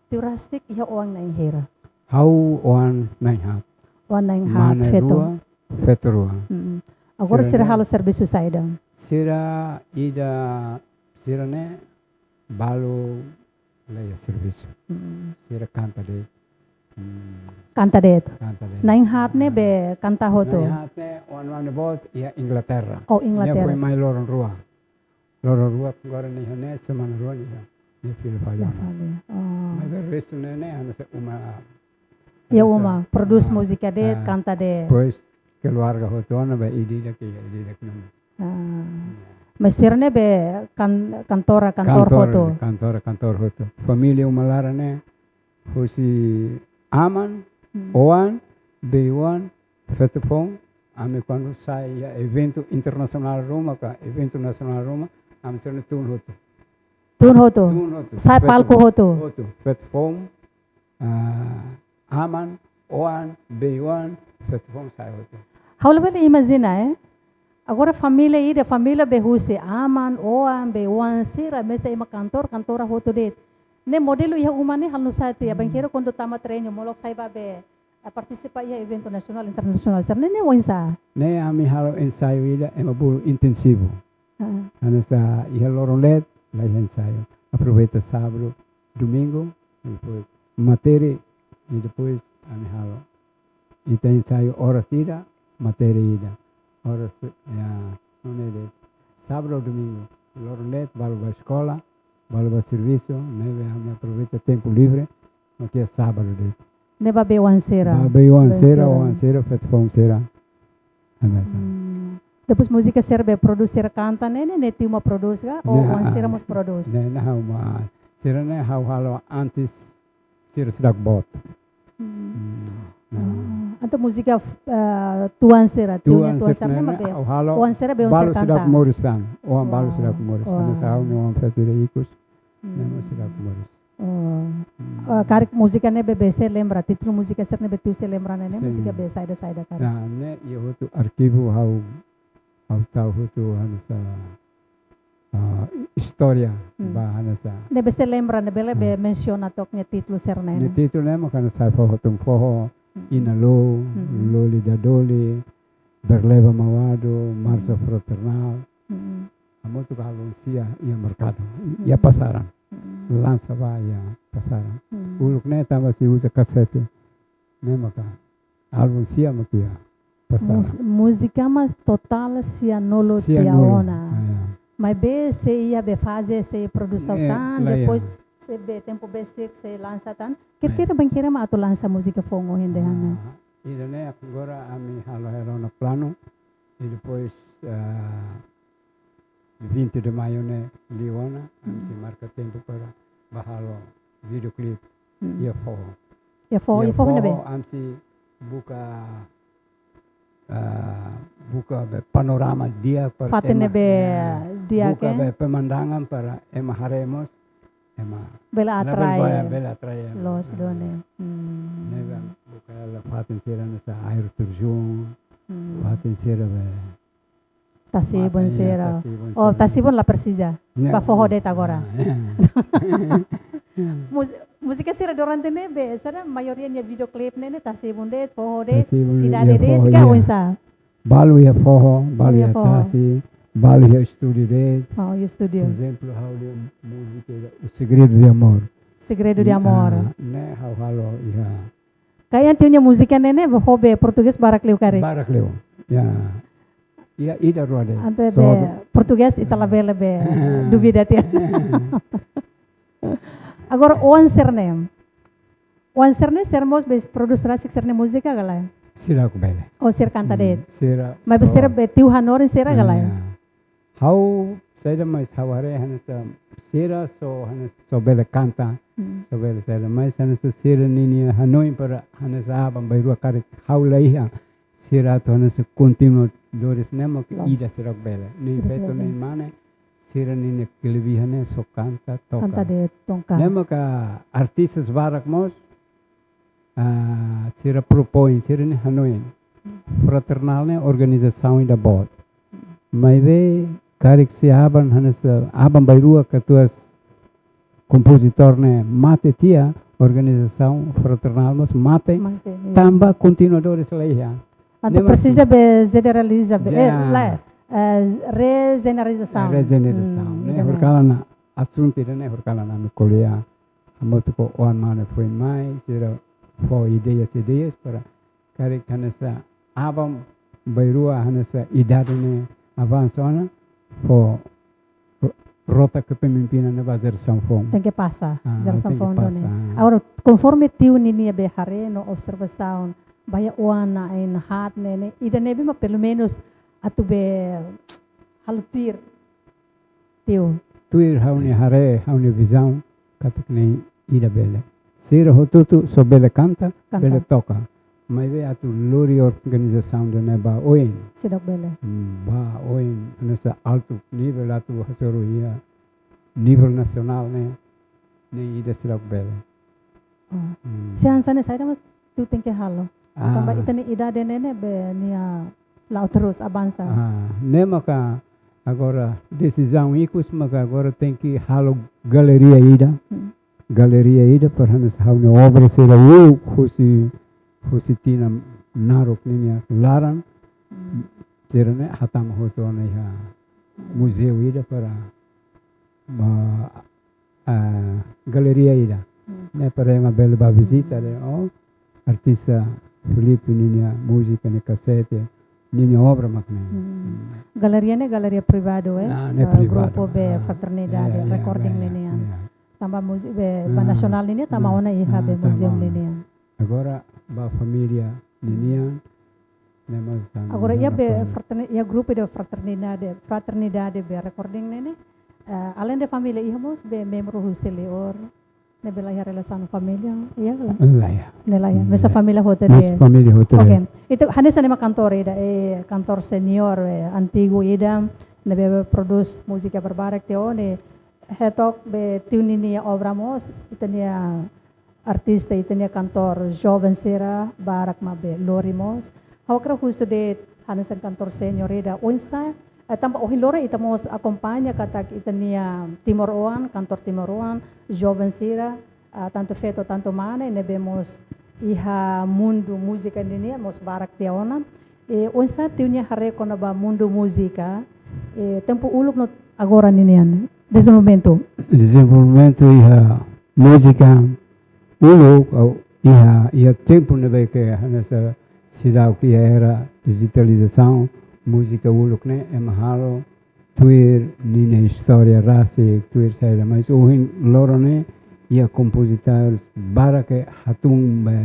Tiu rasik iha oan na'in hira? Ha'u oan na'in-haat. Oan na'in-haat, Mane feto. Rua, feto rua. Mm-mm. Agora Sira sira ne'e? Halo servisu saida? Sira ida, sira ne'e balu la iha servisu. Mm-mm. Sira kanta de'it. Hmm. Kanta de'it. Kanta de'it. Na'in-haat ne'e be kanta hotu? Na'in-haat ne'e oan-mane boot iha Inglaterra. Oh, Inglaterra. Nia foin mai loron rua. Loron rua agora nia iha ne'e, semana rua nia iha. Nia fila fali ona. Fali. Oh. Maibé restu ne'e, ne'e hanesan uma. Iha Hanesan, uma, prodús ah, múzika de'it, ah, kanta de'it. Depois, keluarga hotu ona, ba ida-idak iha, ida-idak iha. Ah. Mas sira ne'e be kan-, kantora, kantor hotu? Kantora, kantor hotu. Família uma laran ne'e, husi aman, Hmm. oan, bei-oan, feto foun, ami kuandu sai iha eventu internasionál ruma ka eventu nasionál ruma, ami sira ne'e tun hotu. Tun hotu? Tun hotu. Sai Feto palku foun. Hotu? Hotu. Feto foun, ah, aman, oan, bei-oan, feto foun sai hotu. Ha'u labele imajina, eh. Agora família ida, família be husi aman, oan, bei-oan sira, mesak ema kantor, kantora hotu de'it. Ne'e modelu iha uma ne'e halo nusá tiha, bainhira kuandu tama treinu, molok sai ba be, eh, partisipa iha eventu nasionál, internasionál, sira ne'e, ne'e oinsá? Ne'e ami halo ensaiu ida, ema bolu intensivu. Ah. Hanesan iha loron leet, la iha ensaiu. Aproveita sábadu, domingu, depois matéria, i depois ami halo. Ita ensaiu oras ida, matéria ida. Oras, ya, nune'e de'it. Sábadu ou domingu, loron leet, balu ba eskola, balu ba servisu, ne'ebé ami aproveita tempu livre, mak iha sábadu de'it. Ne'e ba bei-oan sira? Ba bei-oan sira, oan sira, feto foun sira. Hanesan. Hmm. Depois múzika sira be prodús sira kanta ne'e, ne'e, ne'e tiu mak prodús ka? Ou ne'e, oan sira ah, mós prodús? Ne'e, ne'e ha'u mak. Sira ne'e ha'u halo antes sira seidauk boot. Hmm. Hmm, nah. Ah, entaun múzika, eh, tuan sira, tiu nia tuan sira ne'e, ne'e mak be ha'u halo oan sira be oan sira kanta? Balu seidauk moris tan. Oan balu seidauk moris. Wow. Hanesan ha'u-nia oan-feto ida ikus. Hmm. Ne'e mós seidauk moris. Oh. Hmm. Ah, karik múzika ne'e be, be sei lembra, títulu múzika sira ne'e be tiu sei lembra ne'e, ne'e, sin, múzika be saida, saida karik? Nah, ne'e iha hotu arkivu ha'u, ha'u tau hotu hanesan, ah, istória, hmm, ba hanesan. Ne'e be sei lembra, ne'e bele be, hmm, mensiona took nia títulu sira ne'e, ne'e, ne'e? Títulu ne'e mak hanesan Foho Tun Foho, hmm, Ina Lou, hmm, Loli Dadoli, Berleba Mawadu, Marsa, hmm, Fraternal. Hmm. Hamutuk ho Album Sia iha merkadu, iha, hmm, pasaran. Hmm. Lansa ba iha pasaran. Hmm. Uluk ne'e tanba sei uza kasete. Ne'e maka Album Sia mak iha pasaran. Mus-, múzika mak totál sianulu, sianulu, tiha ona. Ah, ya. Maibé sei iha be faze sei produsaun, eh, tan, la iha, depois sei be tempu besik sei lansa tan. Kira-kira, eh, bainhira mak atu lansa múzika foun ohin dehan ne'e? Ah, ida-ne'e agora ami halo hela ona planu. I depois, ah, vinte de Maio ne'e liu ona, ami, hmm, sei marka tempu para ba halo videoclip, hmm, iha foho. Iha foho, iha foho ne'ebé? Ami sei buka, ah, buka be panorama di'ak para fatin ema, ne'ebé, ya, di'ak, buka, eh, be pemandangan para ema haree mós, ema bele labele atrai, bele atrai ema. Loos, ah, done. Hmm. Ne'ebé buka hela fatin sira hanesan air terjun, hmm, fatin sira be tasi-ibun, ah, iya, sira. Tasi-ibun, oh, sira. Tasi-ibun la presiza. Ya. Ba foho de'it agora. Ah, ya. Mus-, múzika sira durante ne'ebé, sira maioria nia videoclip ne'e, ne'e tasi-ibun de'it, foho de'it, tasi-ibun, sidade, ya, de'it, foho, ka, ya. Oinsá? Balu iha foho, balu iha, balu iha foho, tasi, balu iha estúdiu de'it. Oh, iha estúdiu. Por ezemplu, ha'u-nia múzika O Segredo de Amor. Segredo de Amor. Ah, ne'e ha'u halo iha. Kayak tiu-nia múzika ne'e ne'e, ho be portugés barak liu karik. Barak liu. Ya. Ya, ida rua de'it. Entaun so, be portugés ita labele be dúvida tiha. Agora, oan sira-ne'e. Oan sira-ne'e, sira mós be prodús rasik sira-nia múzika ka lae? Sira bele. Oh, sira kanta, hmm, de'it. Sira. Maibé so, sira be tiu hanorin sira ka lae? Ya. Ha'u, saida mais ha'u haree hanesan sira so, hanesan so bele kanta, hmm, so bele saida mais hanesan sira ninia hanoin para hanesan aban-bainrua karik ha'u la iha, sira atu hanesan kontinuadores ne'e mak, loos, ida sira bele. Nein, ida sira feto, bele, nein mane, sira ninia kelebihan ne'e so kanta, toka. Kanta de'it, toka. Ne'e maka artistas barak mós, ah, sira propoin, sira-nia hanoin. Fraternal ne'e organizasaun ida boot. Maibé karik se aban hanesan, aban-bainrua katuas kompozitór ne'e mate tiha, organizasaun Fraternal mós mate. Mate, iya. Tanba kontinuadores la iha. Entaun ne'e mak presiza be jeneraliza be, eh, ya, la, eh, rejeneralizasaun. Rejeneralizasaun. Hmm, ne'e, ida-ne'e horikalan, asuntu ida-ne'e horikalan ami ko'alia hamutuk ho oan mane foin mai, sira fó ideias, ideias para karik hanesan aban-bainrua hanesan idade ne'e avansa ona, fó ro-, rota kepemimpinan ne'e ba jerasaun foun. Tenke pasa, ah, jerasaun foun, tenke pasa, done. Ah. Agora, konforme tiu ninia be haree no observasaun, ba iha oan na'in-haat ne'e, ne'e, ida-ne'ebé mak pelumenus atu be halo tuir, tiu? Tuir ha'u-nia haree, ha'u-nia vizaun, katak nein ida bele. Sira hotu-hotu so bele kanta, kanta, bele toka. Maibé atu lori organizasaun ida-ne'e ba oin. Seidauk bele. Hmm, ba oin, hanesan altu nivel atu hasoru iha nivel nasionál ne'e, nein ida seidauk bele. Oh. Hmm. Se hanesan ne'e saida mak tiu tenke halo? Ah. Tanba ita-nia idade ne'e ne'e be nia la'o terus avansa. Ah, ne'e maka agora desizaun ikus maka agora tenke halo galeria ida. Hmm. Galeria ida para hanesan ha'u-nia obra sira uluk husi, husi tinan naruk ninia laran. Hmm. Sira-ne'e hatama hotu ona iha muzeu ida para ba, ah, galeria ida. Hmm. Ne'e para ema bele ba vizita, hmm, dehan, oh, artista Filipe ninia múzika, nia kasete, ninia obra mak ne'e. Hmm. Hmm. Galeria ne'e galeria privadu, eh? Ah, ne'e, ah, privadu. Grupu be, ah, Fraternidade, ya, ya, recording, ya, ya, ninia, ya. Tanba múzika be, ah, ba nasionál ninia tama, ah, ona iha, ah, be tama muzeu ona. Ninia. Agora ba família ninian, ne'e mós agora iha be fraterni-, iha grupu de fraternidade, fraternidade be recording ne'e ne'e, eh, além de família iha mós be membru husi li'ur, ne'ebé la iha relasaun família, iha ka lae? La iha. Ne'e la iha. La iha. Mesak família hotu de'it. Mesak família hotu de'it. Oke. Entaun, hanesan ne'e mak kantór ida, eh, kantór senior, eh, antigu ida, ne'ebé prodús múzika barbarak tiha ona, ne'e hetok be tiu ninia obra mós, ita-nia artista, ita-nia kantór joven sira barak mak be lori mós. Ha'u hakarak husu de'it hanesan kantór senior ida oinsá, eh, tanba ohin loron ita mós akompaña katak ita-nia timoroan, kantór timoroan, joven sira, ah, tantu feto, tantu mane, ne'ebé mós iha mundu múzika ninian mós barak tiha ona. I oinsá tiu-nia haree kona-ba mundu múzika, eh, tempu uluk no agora ninian, dezenvolvimentu? Dezenvolvimentu iha múzika uluk, ou iha, iha tempu ne'ebé ke hanesan seidauk iha era dijitalizasaun, múzika uluk ne'e ema halo tuir ninia istória rasik, tuir saida, mas ohin loron ne'e iha kompozitór barak ke hatún be,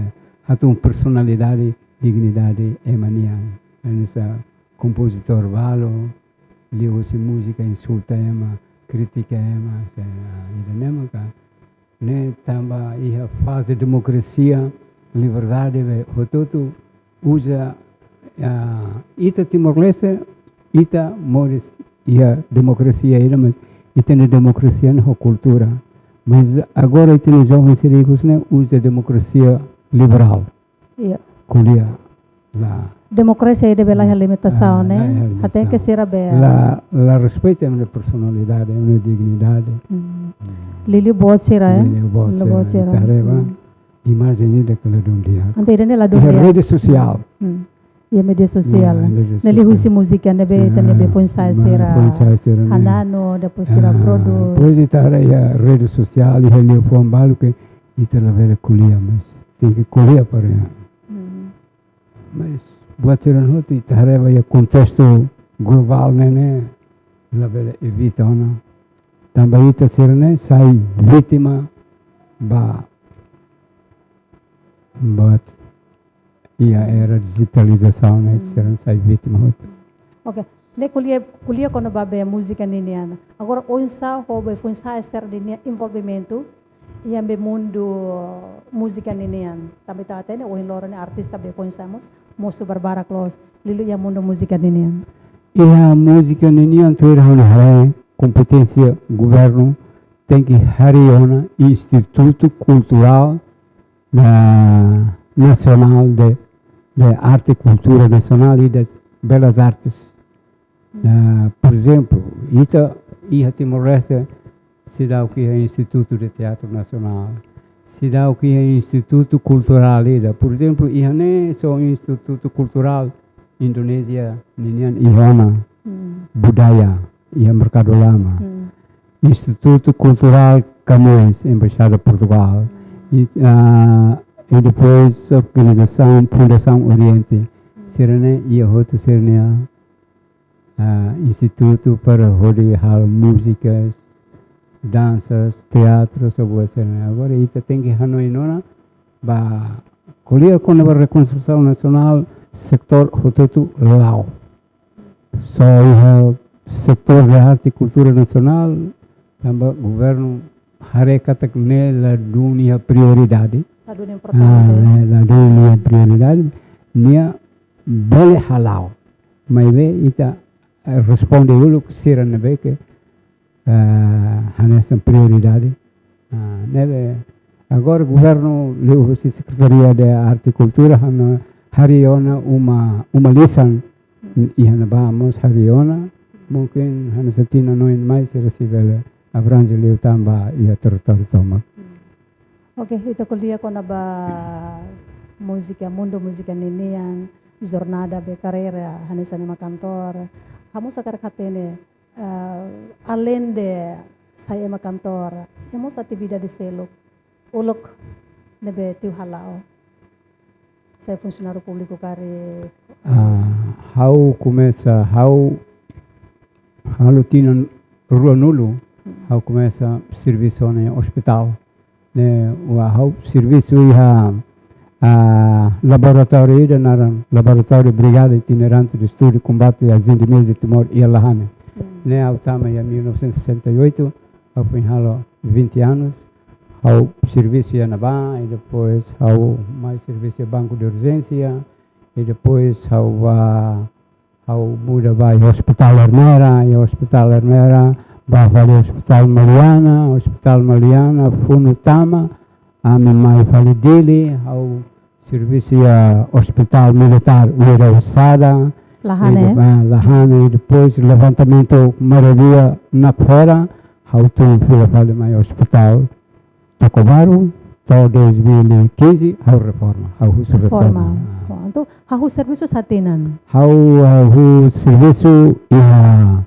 hatún personalidade, dignidade ema nian. Hanesan kompozitór balu, liuhusi múzika insulta ema, kritika ema, se, ah, ida-ne'e maka ne'e tanba iha faze demokrasia, liberdade be hotu-hotu uza, ah, ita Timor-Leste, ita moris iha demokrasia ida, mas ita-nia demokrasia ne'e ho kultura. Mas agora ita-nia joven sira ikus ne'e uza demokrasia liberál. Iya. Ko'alia la. Demokrasia ida bele iha limitasaun, ah, ne'e? La iha limitasaun. Hateke sira be. La, la respeita ema-nia personalidade, ema-nia dignidade. Hmm. Hmm. Liuliu boot sira, eh? Liuliu boot sira, boot sira. Ita haree ba. Hmm. Imajen ida ke la dún di'ak. Entaun ida-ne'e la dún di'ak. Iha rede sosiál. Hmm. Iha média sosiál. Iha média sosiál. Ne'e liuhusi múzika ne'ebé ita ne'ebé, ah, foin-sa'e, ah, sira, foin-sa'e sira ne'e. Hananu, depois sira, ah, produz. Depois ita haree iha rede sosiál, iha liafuan balu ke ita labele ko'alia, mas tenke ko'alia para. Hmm. Mas buat sira-ne'e hotu ita haree ba iha kontestu globál ne'e, ne'e labele evita ona. Tanba ita sira-ne'e sai vítima ba buat iha era dijitalizasaun ne'e, hmm, sira-ne'e sai vítima hotu. Oke. Ne'e ko'alia, ko'alia kona-ba be múzika ninian. Agora, oinsá ho be foin-sa'e sira-nia envolvimentu iha be mundu múzika ninian. Tanba ita hatene ohin loron ne'e artista be foin-sa'e mós mosu barbarak loos, liuliu iha mundu múzika ninian. Iha múzika ninian tuir ha'u-nia haree, kompeténsia governu tenke harii ona institutu kulturál na-, nasionál de, de arte, kultura nasionál i das belas artes. Ah, por ezemplu, ita iha Timor-Leste, seidauk iha Instituto de Teatro Nacional, seidauk iha institutu kulturál ida. Por ezemplu, iha ne'e só Institutu Kulturál Indonézia ninian iha ona, hmm, budaya, iha Merkadu Lama. Hmm. Institutu Kulturál Camões, Embaixada Portugal. Hmm. I, ah, i depois organizasaun Fundasaun Oriente. Hmm. Sira-ne'e iha hotu sira-nia, ah, institutu para hodi halo múzikas, dansas, teatru, sabuas sira-ne'e. Agora ita tenke hanoin ona ba ko'alia kona-ba rekonstrusaun nasionál, setór hotu-hotu la'o. Só iha setór de arte i kultura nasionál, tanba governu haree katak ne'e la dún iha prioridade. La dún, ah, importante. Eh, la dún iha prioridade. Nia bele hala'o. Maibé ita, eh, responde uluk sira ne'ebé ke, eh, hanesan prioridade. Ah, ne'ebé agora governu liuhusi Sekretaria de Arte i Kultura hanu harii ona uma, uma lisan iha ne'ebá mós harii ona, mungkin hanesan tinan oin mai sira sei bele abranje liután ba iha territóriu tomak. Oke, ita ko'alia kona-ba múzika, mundu múzika ninian, jornada be karreira hanesan ema kantór. Ha'u mós hakarak hatene, eh, aleinde sai ema kantór, iha mós atividade seluk uluk ne'ebé tiu hala'o? Sai funsionáriu públiku karik? Ah, ha'u komesa, ha'u halo tinan ruanulu, hmm, ha'u komesa servisu iha ospitál. Ne'e, ha'u servisu iha, ah, laboratóriu ida naran Laboratóriu Brigada Itinerante de Estudo e Combate às Endemias de Timor iha Lahane. Hmm. Ne'e ha'u tama iha mil novecentos e sessenta e oito, ha'u foin halo vinte anos. Ha'u servisu iha ne'ebá, i depois ha'u mai servisu iha Banco de Urgência, i depois ha'u ba ha'u muda ba iha Hospital Ermera, iha Hospital Ermera, ba fali Hospital Maliana, Hospital Maliana, funu tama, ami mai fali Dili, ha'u servisu iha Hospital Militar Wira Husada, Lahane. I de-, ah, Lahane, i depois levantamentu Marabia nakfora, ha'u tun fila fali mai Hospital Tocobaru, to'o dois mil e quinze, ha'u reforma, ha'u husu reforma. Reforma. Ah. Bom, entaun, hahú servisu sá tinan? Ha'u, hahú servisu iha,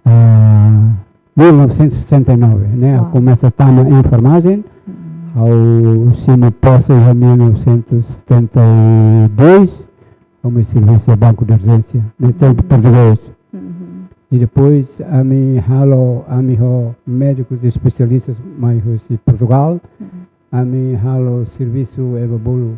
ah, mil novecentos e sessenta e nove, ne'e? Uau. Komesa tama enfermajen, hmm, ha'u simu pose iha mil novecentos e setenta e dois, ha'u mai servisu iha Banco de Urgência, ne'e tempu, uhum, portugés. Uhum. I depois ami halo, ami ho médikus espesialistas mai husi Portugal, uhum, ami halo servisu iha bolu,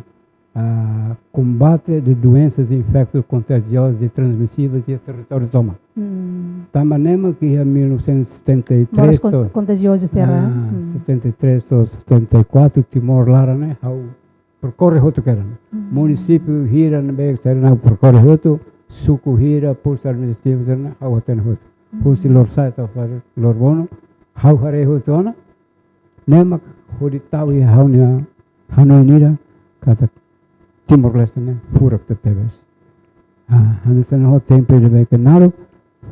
ah, combate de doenças infecto-contagiosas e transmissíveis iha territóriu tomak. Hmm. Tanba ne'e mak iha mil novecentos e setenta e três, moras kon-, to-, kontagiozu sira, ah, hmm, setenta e três to'o setenta e quatro, Timor laran ne'e, ha'u perkorre hotu kedan. Hmm. Munisípiu hira ne'ebé sira-ne'e perkorre hotu, suku hira, postu administrativu sira-ne'e, ha'u hatene hotu. Hmm. Husi Lorosa'e to'o Lorobonu, ha'u haree hotu ona, ne'e mak hodi tau iha ha'u-nia hanoin ida, katak Timor-Leste ne'e furak tebetebes. Ah, hanesan ne'e ho tempu ida be kenal,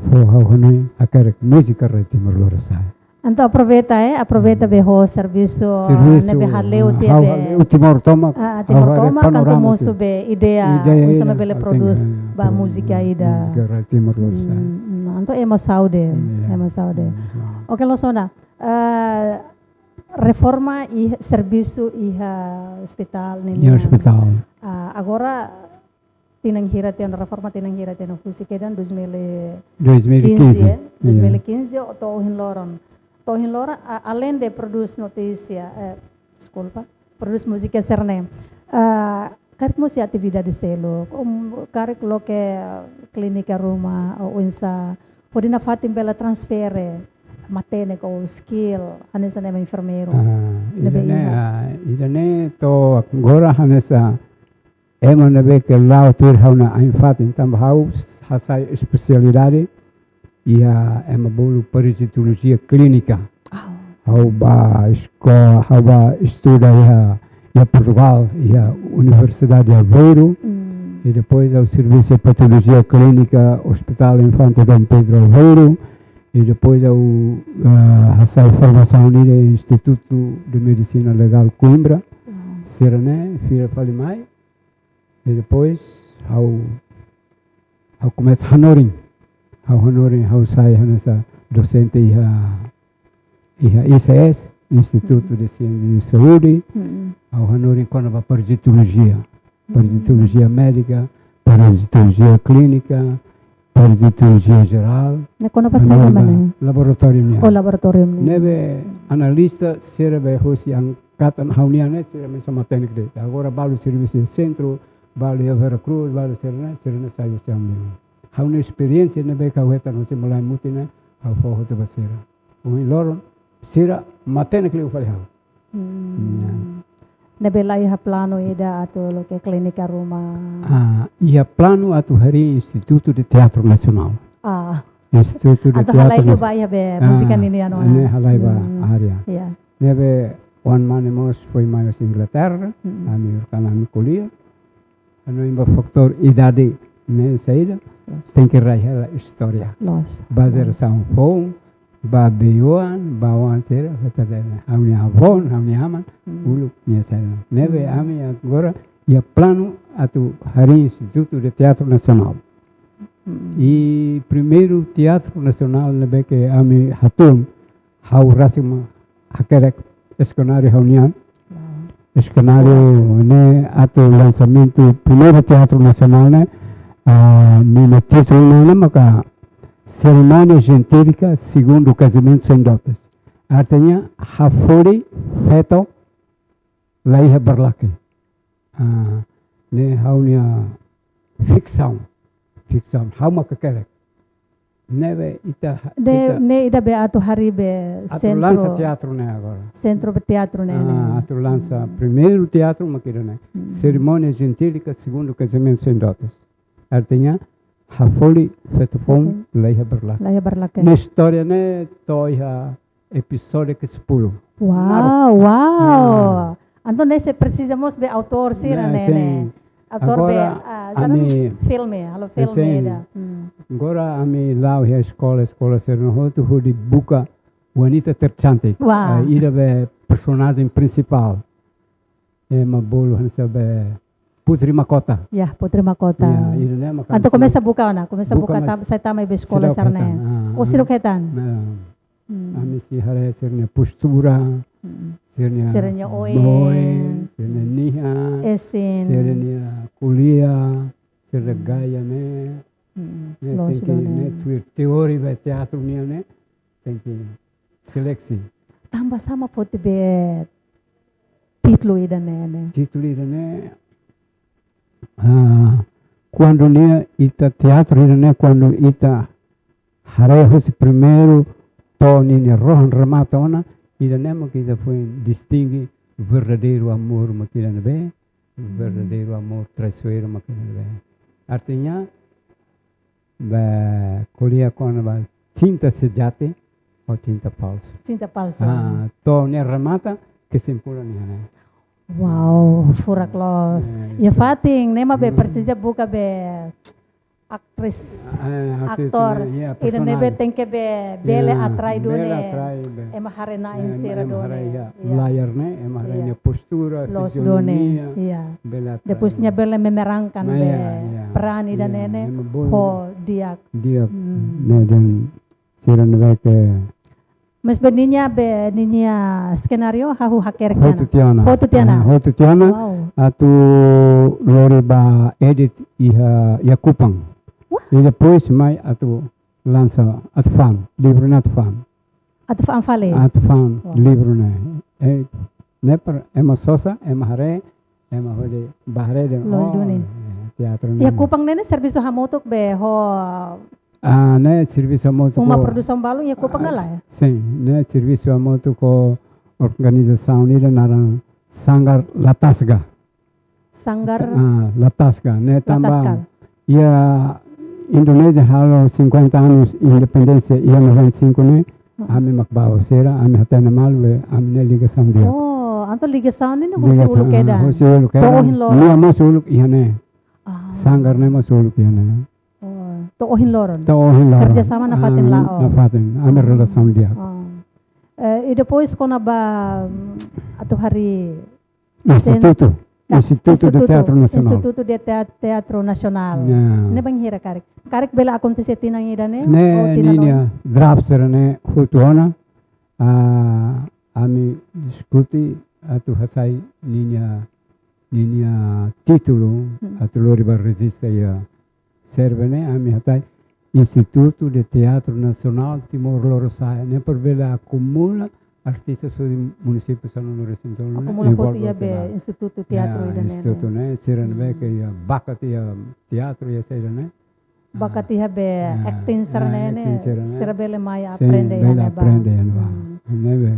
fó ha'u hanoin hakerek múzika rai Timor Lorosa'e. Entaun aproveita, eh, aproveita be ho servisu, servisu, ne'ebé hale'u ah, tiha ha'u be hale'u Timor tomak, ah, ha'u Timor haree tomak, kantu panorama mosu tiha. Be ideia, ideia, oinsá mak bele ha'u tenke, prodús, ah, ba prodús múzika ida. Múzika rai Timor Lorosa'e. Hmm, hmm, entaun ema saúde, iya, ema saúde. Hmm, iya. Oke, loos ona. Eh, reforma iha servisu iha ospitál ne'e. Iha ospitál. Ah, agora tinan hira tiha ona, reforma tinan hira tiha ona, husi kedan dois mil e quinze, dois mil e quinze, eh? Iya. Dois mil e quinze to'o ohin loron. To'o ohin loron, a-, além de prodús notísia, eh, deskulpa, prodús múzika sira-ne'e. Ah, karik mós iha atividade seluk, um, karik loke, ah, klínika ruma, ou oinsá, hodi nafatin bele transfere matenek ou skill, hanesan ema enfermeiru. Ah, ne'ebé ida-ne'e, iha. Ah, ida-ne'e to'o agora hanesan ema ne'ebé ke la'o tuir ha'u-nia ain-fatin, tanba ha'u hasai espesialidade iha ema bolu parasitolojia klínika. Ah. Ha'u bá eskola, ha'u bá estuda iha, iha Portugal, iha Universidade de Aveiro. Hmm. I depois ha'u servisu patolojia klínika, Hospital Infante Dom Pedro Aveiro. I depois ha'u, ah, hasai formasaun iha Instituto de Medicina Legal Coimbra. Hmm. Sira-ne'e, fila fali mai. I depois ha'u, ha'u komesa hanorin. Ha'u hanorin, ha'u sai hanesan dosente iha, iha I C S, Instituto de Ciência de Saúde. Mm-mm. Ha'u hanorin kona-ba parasitolojia. Mm. Parasitolojia médika, parasitolojia klínika, parasitolojia jerál. Ne'e kona-ba saida, hanorin ba mana? Laboratóriu nian. Oh, laboratóriu nian. Ne'ebé analista sira be hosi angkatan ha'u-nian ne'e, sira mesak matenek de'it. Agora balu servisu iha sentru, balu iha Vera Cruz, balu sira-ne'e, sira-ne'e sai husi ha'u-nian. Ha'u-nia esperiénsia ne'ebé ke ha'u hetan husi malae mutin ne'e, ha'u fó hotu ba sira. Ohin loron, sira matenek liu fali ha'u. Hmm. Ya. Ne'ebé la iha planu ida atu loke klínika ruma? Ah, iha planu atu harii Instituto de Teatro Nacional. Ah. Instituto de Teatro Nacional. Atu halai liu ba iha be múzika ninian ona. Ne'e halai ba área. Hmm. Ya. Ne'ebé oan mane mós foin mai husi Inglaterra, hmm, ami horikan ami ko'alia. Hanoin ba fatór idade ne'e saida, loos, tenke rai hela istória. Loos. Ba, loos, jerasaun foun, ba bei-oan, ba oan sira, kata dele. Ha'u-nia avó, ha'u-nia aman, hmm, uluk nia saida. Ne'ebé, hmm, ami agora iha planu atu harii Instituto de Teatro Nacional. Hmm. I primeiru Teatro Nacional ne'ebé ke ami hatún, ha'u rasik mak hakerek senáriu ha'u-nian. Wow. Senáriu ne'e atu lansamentu primeiru Teatro Nacional ne'e, ah, ninia títulu ne'e maka Cerimónia Gentílica Segundo Casamento Sem Dotes. Artinya, hafolin feto la iha barlake. Ah, ne'e ha'u-nia fiksaun. Fiksaun. Ha'u mak hakerek. Ne'ebé ita, ne'e, ita ne'e ida be atu harii be atu sentru, lansa teatru ne'e agora. Sentru be teatru ne'e, ah, ne'e. Atu lansa, hmm, primeiru teatru mak ida-ne'e. Hmm. Cerimónia Gentílica Segundo Casamento Sem Dotes. Artinya, hafolin feto foun, feto, la iha barlake. La iha barlake. Ne'e istória ne'e to'o iha epizódiu ke sepuluh. Wow, naruk, wow. Ya. Entaun ne'e sei presiza mós be autór sira, ne'e, ne'e, sin, ne'e. Autór be, agora, ah, sira ami, filme, halo filme, sin, ida. Hmm. Agora ami la'o iha eskola, eskola sira-ne'e hotu hodi buka wanita tercantik. Wow. Ah, ida be personajen prinsipál. Ema bolu hanesan be Putri Mahkota. Ya, Putri Mahkota. Ya, ida-ne'e mak ami, entaun komesa buka ona, komesa buka, buka, mas tam-, sai tama iha be eskola seidauk sira-ne'e hetan. Ah, oh, seidauk hetan. Nah. Hmm. Ami sei haree sira-nia postura, hmm, sira-nia, sira-nia oin, oin, sira-nia nihan, isin, sira-nia ko'alia, sira-nia, hmm, gaya ne'e. Hmm. Ne'e, loos, tenke, loos, ne'e, ne'e tuir teoria be teatru nian ne'e, tenke seleksi. Tanba sá mak foti be títulu ida-ne'e, ne'e? Títulu ida-ne'e, ah, kuandu nia ita teatru ida-ne'e, kuandu ita haree husi primeiru to'o ninia rohan remata ona, ida-ne'e mak ita foin distinge verdadeiro amor mak ida ne'ebé, Verdadeiru amor traisoeiru mak ne'e. Artinya, ba ko'alia kona-ba cinta sejati ho cinta palsu. Cinta palsu. Ah, to'o ne'e remata kesimpulan ne'e. Wow, furak loos. Eh, iha fatin ne'e mak be presiza buka be aktris, aktor, ida ne'ebé tenke be bele atrai duni. Ema haree na'in sira duni. Layar ne'e, ema haree nia postura, loos duni. Depois nia bele memerankan be peran ida ne'e ne'e ho di'ak. Di'ak. Ne'e dehan sira ne'ebé ke Mas be ninia be ninia senáriu hahú hakerek hotu tiha ona. Hotu tiha ona. Hotu tiha ona. Wow. Atu lori ba edit iha, iha Kupang. Wah. I depois mai atu lansa, atu fa'an, livru ne'e atu fa'an. Atu fa'an fali? Atu fa'an livru ne'e. Eh, ne'e para ema sosa, ema haree, ema hodi ba haree dehan, loos duni. Teatru ne'e. Iha Kupang ne'e servisu hamutuk be ho Ah, ne'e servisu hamutuk ho uma produsaun balun iha Kupang ka lae? Sin, ne'e servisu hamutuk ho organizasaun ida naran Sanggar Latasga. Sanggar Latasga. Ne'e tanba iha Indonézia halo cinquenta anos independénsia iha noventa e cinco ne'e, ami mak ba sira, ami hatene malu be, ami-nia ligasaun di'ak. Oh, entaun ligasaun ne'e husi uluk kedan. Husi uluk kedan. To'o ohin loron. Nia mós uluk iha ne'e. Sanggar ne'e mós uluk iha ne'e. Oh, to'o ohin loron. To'o ohin loron. Kerjasama nafatin la'o. Nafatin, ami relasaun di'ak. Eh, i depois kona-ba atu harii Instituto. Instituto de Teatro Nacional. Instituto de Teatro Nacional. Ne'e bainhira karik? Karik bele akontese tinan ida ne'e? Ne'e ninia draft sira ne'e hotu ona. Ah, ami diskute atu hasai ninia, ninia títulu atu lori ba rejista iha serve ne'e, ami hatete Instituto de Teatro Nacional Timor Lorosa'e, ne'e para bele akumula artista husi munisípiu sanulu-resin-tolu ne'e. Akumula hotu iha be institutu teatru ida ne'e. Institutu ne'e, sira ne'ebé ke iha bakat iha teatru iha saida ne'e. Bakat iha be acting sira ne'e, sira bele mai aprende iha ne'ebá. Aprende iha ne'ebá. Ne'ebé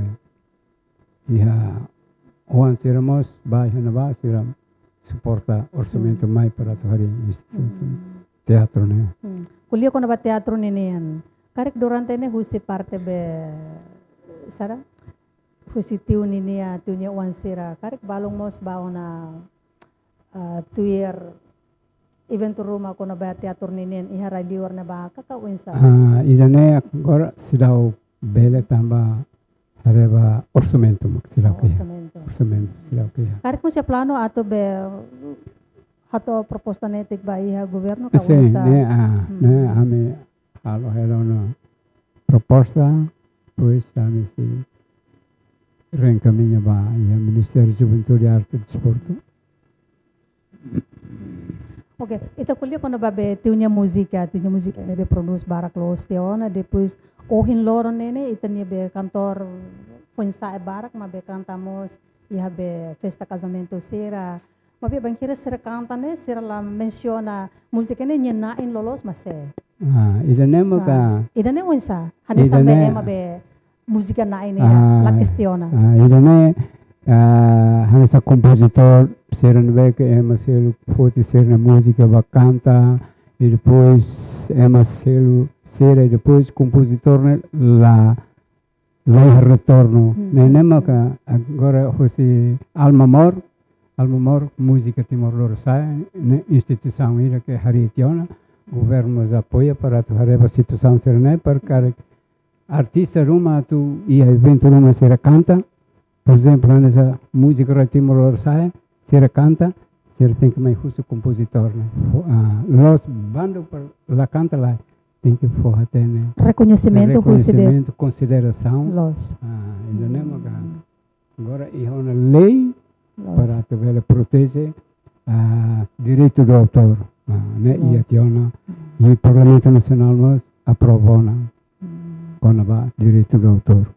iha oan sira mós ba iha ne'ebá, sira suporta orsamentu mai para atu harii institutu teatru ne'e. Ko'alia kona-ba teatru ninian. Karik durante ne'e husi parte be sara? Husi tiu ninia, tiu nia oan sira. Karik balun mós ba ona, ah, tuir eventu ruma kona-ba teatru ninian iha rai-liur ne'ebá ka oinsá? Ah, ida ne'e agora seidauk bele tanba haree ba orsamentu mak seidauk iha. Orsamentu. Orsamentu seidauk iha. Karik mós iha planu atu be hato'o proposta netik ba iha governu ka oinsá? Ne'e, ah, ne'e ami halo hela ona proposta, depois ami sei reenkamiña ba iha Ministériu Juventude, Arte i Desportu. Oke, ita ko'alia kona-ba be tiu nia múzika, tiu nia múzika ne'ebé prodús barak loos tiha ona, depois ohin loron ne'e ne'e ita-nia be kantór foin-sa'e barak mak be kanta mós iha be festa kazamentu sira. Maibé bainhira sira kanta ne'e, sira la mensiona múzika ne'e nia na'in loloos mak sé. Ah, ida ne'e maka. Ida ne'e oinsá? Hanesan be ema be múzika na'in ne'e la kestiona. Ah, ida ne'e, ah, hanesan kompozitór sira ne'ebé ke ema seluk foti sira-nia múzika ba kanta, i depois ema seluk sira, i depois kompozitór ne'e la, la iha retornu. Ne'e, ne'e maka agora husi Alma Mor, Alma Mor Múzika Timor Lorosa'e, ne'e instituisaun ida ke harii tiha ona, governu mós apoia para atu haree ba situasaun sira ne'e, para karik artista ruma atu iha eventu ruma sira kanta, por ezemplu, hanesan múzika rai Timor Lorosa'e, sira kanta, sira tenke mai husu kompozitór ne'e. Ah, loos bandu para la kanta lae, tenke fó hatene. Rekoñesimentu husi be. Rekoñesimentu, konsiderasaun. Loos. Ah, ida ne'e maka agora iha ona lei para atu bele proteje, ah, direitu do autór. Ah, ne'e iha tiha ona. I Parlamentu Nasionál mós aprova ona kona-ba direitu do autór.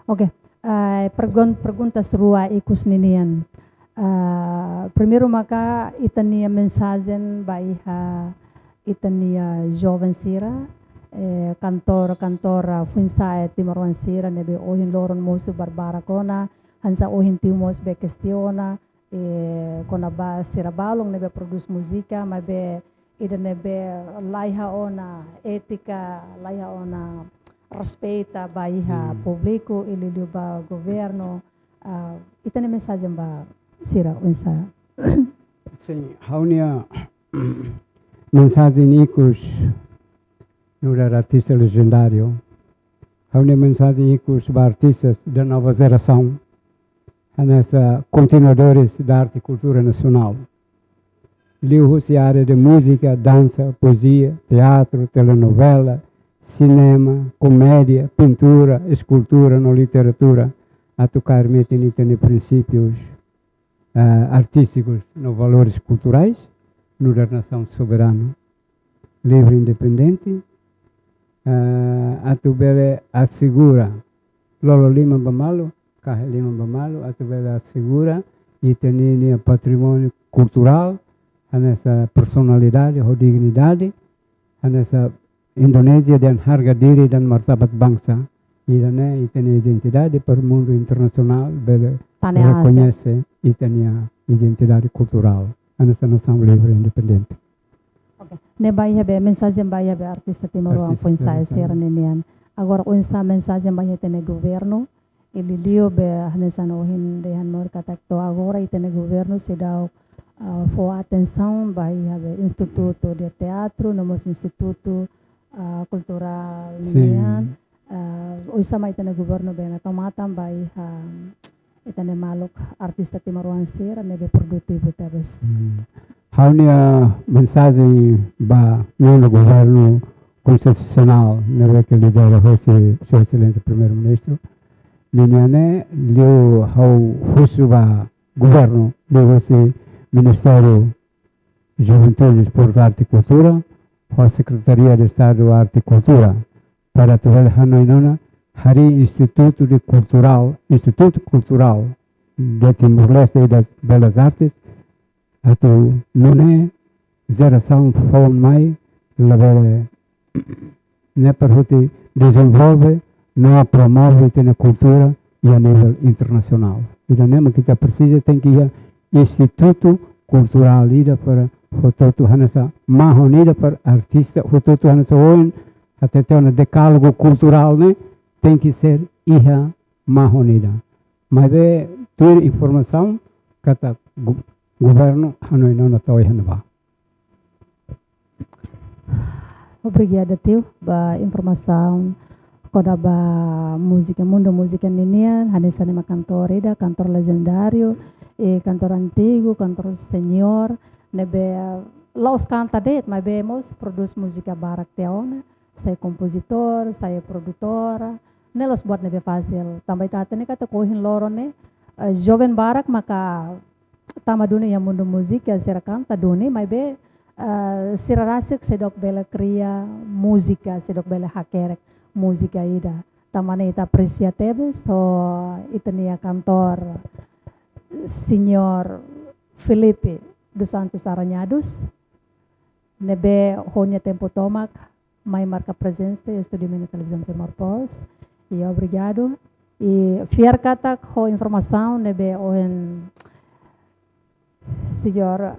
Oke. Ah, pergun-, perguntas rua ikus ninian. Ah, primeiru maka ita-nia mensajen ba iha ita-nia joven sira, eh, kantór, kantór, ah, foin-sa'e timoroan sira ne'ebé ohin loron mosu barbarak ona, hanesan ohin tiu mós be kestiona, eh, kona-ba sira balun ne'ebé prodús múzika, maibé ida ne'ebé laiha ona étika, laiha ona respeita ba iha públiku, i liuliu ba governu, ah, ita-nia mensajen ba sira oinsá? Sin, ha'u-nia mensajen ikus nu'udar artista lejendáriu. Ha'u-nia mensajen ikus ba artistas da nova jerasaun, hanesan kontinuadores da arte e kultura nasionál. Liuhusi área de múzika, dansa, poezia, teatru, telenovela, sinema, komédia, pintura, eskultura no literatura, atu kaer metin ita-nia prinsípius, ah, artístikus no valores kulturais, nu'udar nasaun soberanu, livre, independente, ah, atu bele asegura, lolo liman ba malu, kahe liman ba malu, atu bele asegura ita-nia patrimóniu kulturál, hanesan personalidade ho dignidade, hanesan Indonézia dehan harga diri dan martabat bangsa. Ida-ne'e ita-nia identidade para mundu internasionál bele rekoñese ita-nia identidade kulturál, hanesan nasaun livre independente. Oke. Ne'e ba iha be mensajen ba iha be artista timoroan foin-sa'e sira-ne'e nian. Agora oinsá mensajen ba iha ita-nia governu, i liuliu be hanesan ohin dehan mós katak to'o agora ita-nia governu seidauk, ah, fó atensaun ba iha be Institutu de Teatru, no mós Institutu, ah, Kulturál nian. Ah, oinsá mak ita-nia governu bele tau matan ba iha ita-nia maluk artista timoroan sira ne'ebé produtivu tebes. Hmm. Ha'u-nia mensajen ba nonu governu konstitusionál ne'ebé ke lidera hosi Sua Exelénsia Primeiru-Ministru ninian ne'e, liu ha'u husu ba governu, liuhusi Ministériu Juventude, Desportu, Arte e Kultura, ho Sekretaria de Estadu Arte e Kultura, para atu bele hanoin ona harii Institutu de Kulturál, Institutu Kulturál de Timor-Leste e das Belas Artes, atu nune'e jerasaun foun mai labele ne'e para hodi dezenvolve no promove ita-nia kultura iha nivel internasionál. Ida-ne'e mak ita presiza, tenke iha institutu kulturál ida para hotu-hotu hanesan mahon ida para artista hotu-hotu hanesan ohin hatete ona, dekálogu kulturál ne'e tenke ser iha mahon ida. Maibé tuir informasaun katak gu-, governu hanoin ona tau iha ne'ebá. Obrigada, tiu, ba informasaun kona-ba múzika, mundu múzika ninian, hanesan ne'e mak kantór ida, kantór lejendáriu, eh, kantór antigu, kantór señór, ne'ebé la'ós kanta de'it, maibé mós prodús múzika barak tiha ona, sai kompozitór, sai produtór, ne'e la'ós buat ne'ebé fasil. Tanba ita hatene katak ohin loron ne'e, eh, joven barak maka tama duni iha mundu múzika, sira kanta duni, maibé, eh, sira rasik seidauk bele kria múzika, seidauk bele hakerek múzika ida. Tanba ne'e ita apresia tebes ho ita-nia kantór señór Filipe dos Santos Aranhados, ne'ebé ho nia tempu tomak mai marka prezensa iha estúdiu Mini Televizaun Timor Post. I obrigadu. I fiar katak ho informasaun ne'ebé ohin señór,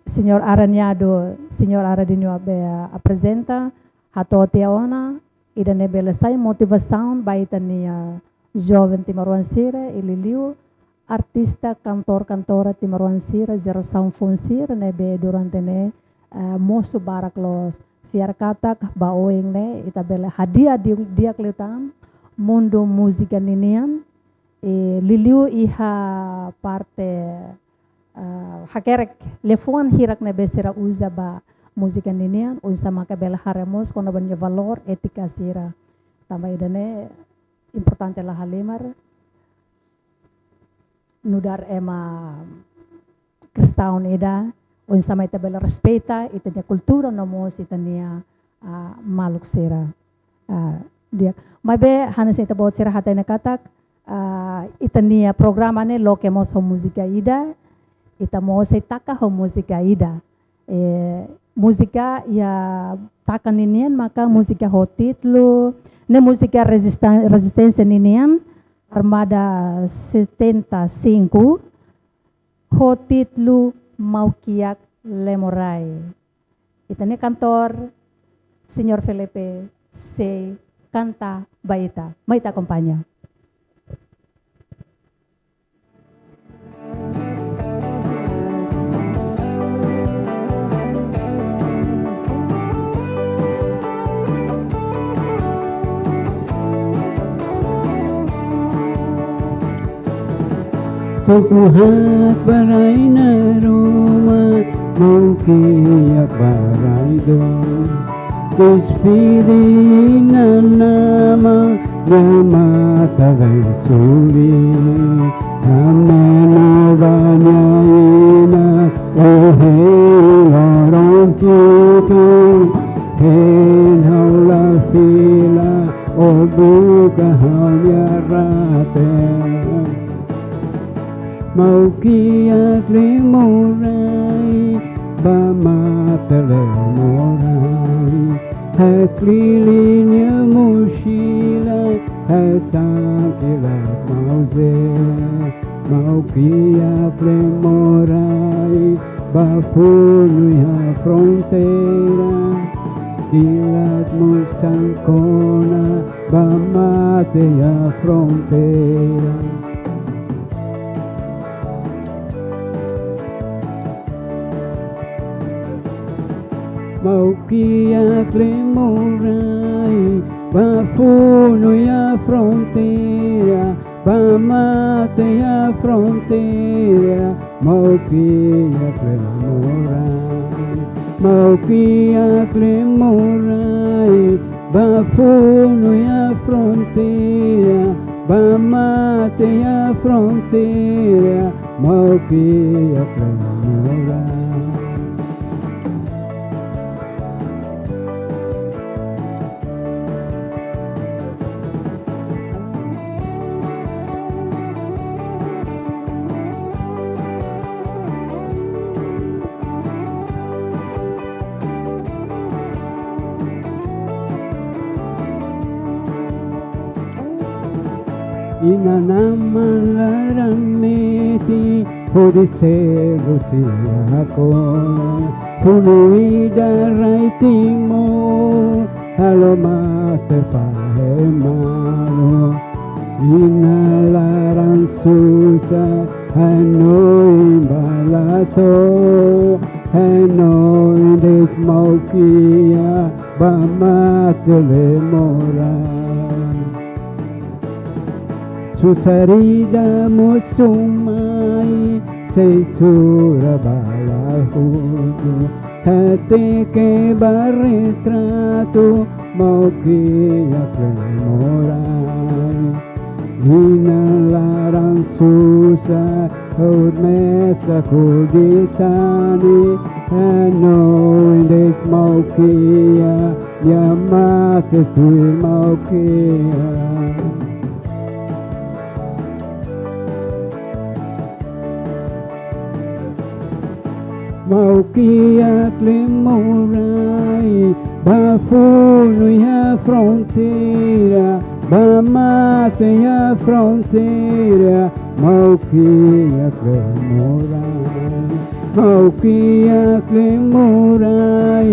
señór Aranhado, señór Aradinho be aprezenta, hato'o tiha ona, ida-ne'e bele sai motivasaun ba ita-nia joven timoroan sira, i liuliu artista, kantór, kantora timoroan sira, jerasaun foun sira ne'ebé durante ne'e, eh, mosu barak loos. Fiar katak ba oin ne'e ita bele hadi'a di-, di'ak liután mundu múzika ninian, i liuliu iha parte, eh, hakerek liafuan hirak ne'ebé sira uza ba múzika ninian, oinsá maka bele haree mós kona-ba nia valór étika sira. Tanba ida-ne'e importante la halimar nu'udar ema kristaun ida, oinsá mak ita bele respeita ita-nia kultura no mós ita-nia, ah, maluk sira. Ah, di'ak. Maibé hanesan ita-boot sira hatene katak, ah, ita-nia programa ne'e loke mós ho múzika ida, ita mós sei taka ho múzika ida. Eh, múzika iha taka ninian maka múzika ho títulu, ne'e múzika rezisten-, rezisténsia ninian, Armada setenta e cinco, ho títulu Maun Kiak Lemorai. Ita-nia kantór, Señór Felipe, sei kanta ba ita. Mai ita akompaña. Tuku haat ba rai-na'in ruma, Maun Kiak ba rai-dook. Despede inan-aman, nia matan leet suli. Hameno ba nia inan, o hein loron Kitu. Hein ha'u la fila, o buka ha'u-nia rate. Maun Kiak Lemorai, ba matan Lemorai. Haklili nia moxila, hasan kilat Maun Zé. Maun Kiak Lemorai, ba funu iha fronteira. Kilat mós sankona, ba mate iha fronteira. Maun Kiak Lemorai, ba funu iha fronteira, ba mate iha fronteira, Maun Kiak Lemorai. Maun Kiak Lemorai, ba funu iha fronteira, ba mate iha fronteira, Maun Kiak Lemorai. Inan-aman laran metin, hodi selu sira lakohi. Funu ida rai Timor, halo mate fahe malu. Inan laran susar, hanoin ba la to'o, hanoin de'it Maun Kiak, ba mate Lemorai. Susar ida mós mai, sei sura bala hotu. Hateke ba retratu, Maun Kiak Lemorai. Inan laran susar, ha'u mesak hodi tani, hanoin de'it Maun Kiak, nia mate tuir Maun Kiak. Maun Kiak Lemorai, ba funu iha fronteira, ba mate iha fronteira, Maun Kiak Lemorai. Maun Kiak Lemorai,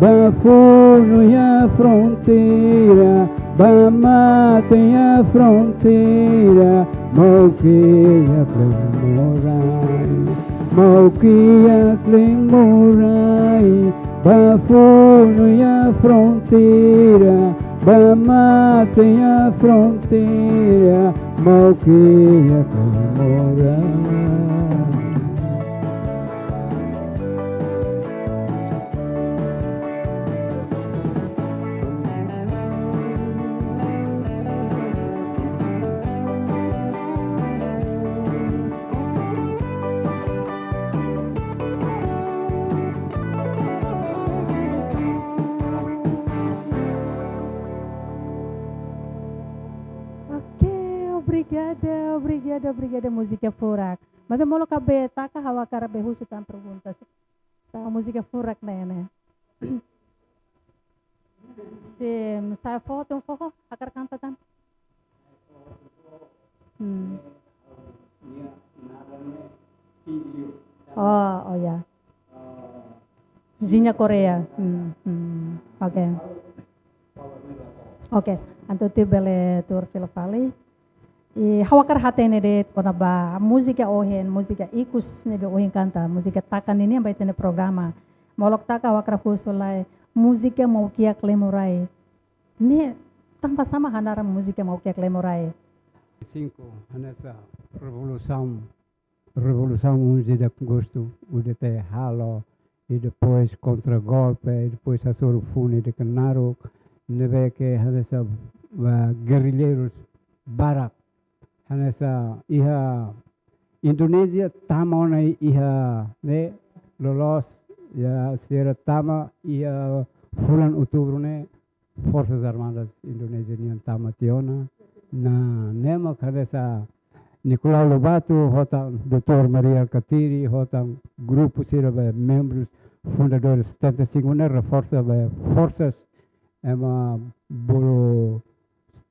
ba funu iha fronteira, ba mate iha fronteira, Maun Kiak Lemorai. Maun Kiak Lemorai, ba funu iha fronteira, ba mate iha fronteira, Maun Kiak Lemorai. Oke, obrigada, obrigada, obrigada, múzika furak. Maibé molok ka be taka, ha'u hakarak be husu tan pergunta. Múzika furak ne'e, ne'e. Se, sai foho, tun foho, hakarak kanta tan. Hmm. Oh, oh ya. Zinha Korea. Hmm, hmm. Oke. Oke, entaun ita bele tuur fila fali. I ha'u hakarak hatene de'it kona-ba múzika ohin, múzika ikus ne'ebé ohin kanta, múzika taka ninian ba ita-nia programa. Molok taka ha'u hakarak husu lai, múzika Mau Kiak Lemo Rai. Ne'e tanba sá mak hanaran múzika Mau Kiak Lemo Rai? Cinco, hanesan revolusaun, revolusaun onze de agosto, UDT halo, i depois kontra golpe, i depois hasoru funu ida ke naruk, ne'ebé ke hanesan, ah, gerrilleiru barak. Hanesan iha Indonézia tama ona iha ne'e loloos, ya, sira tama iha fulan Outubru ne'e, Forsas Armadas Indonézia nian tama tiha ona. Ne'e mak hanesan Nicolau Lobato, ho tan Doutór Mari Alkatiri, ho tan grupu sira be membrus fundadores setenta e cinco ne'e reforsa be forsas ema bolu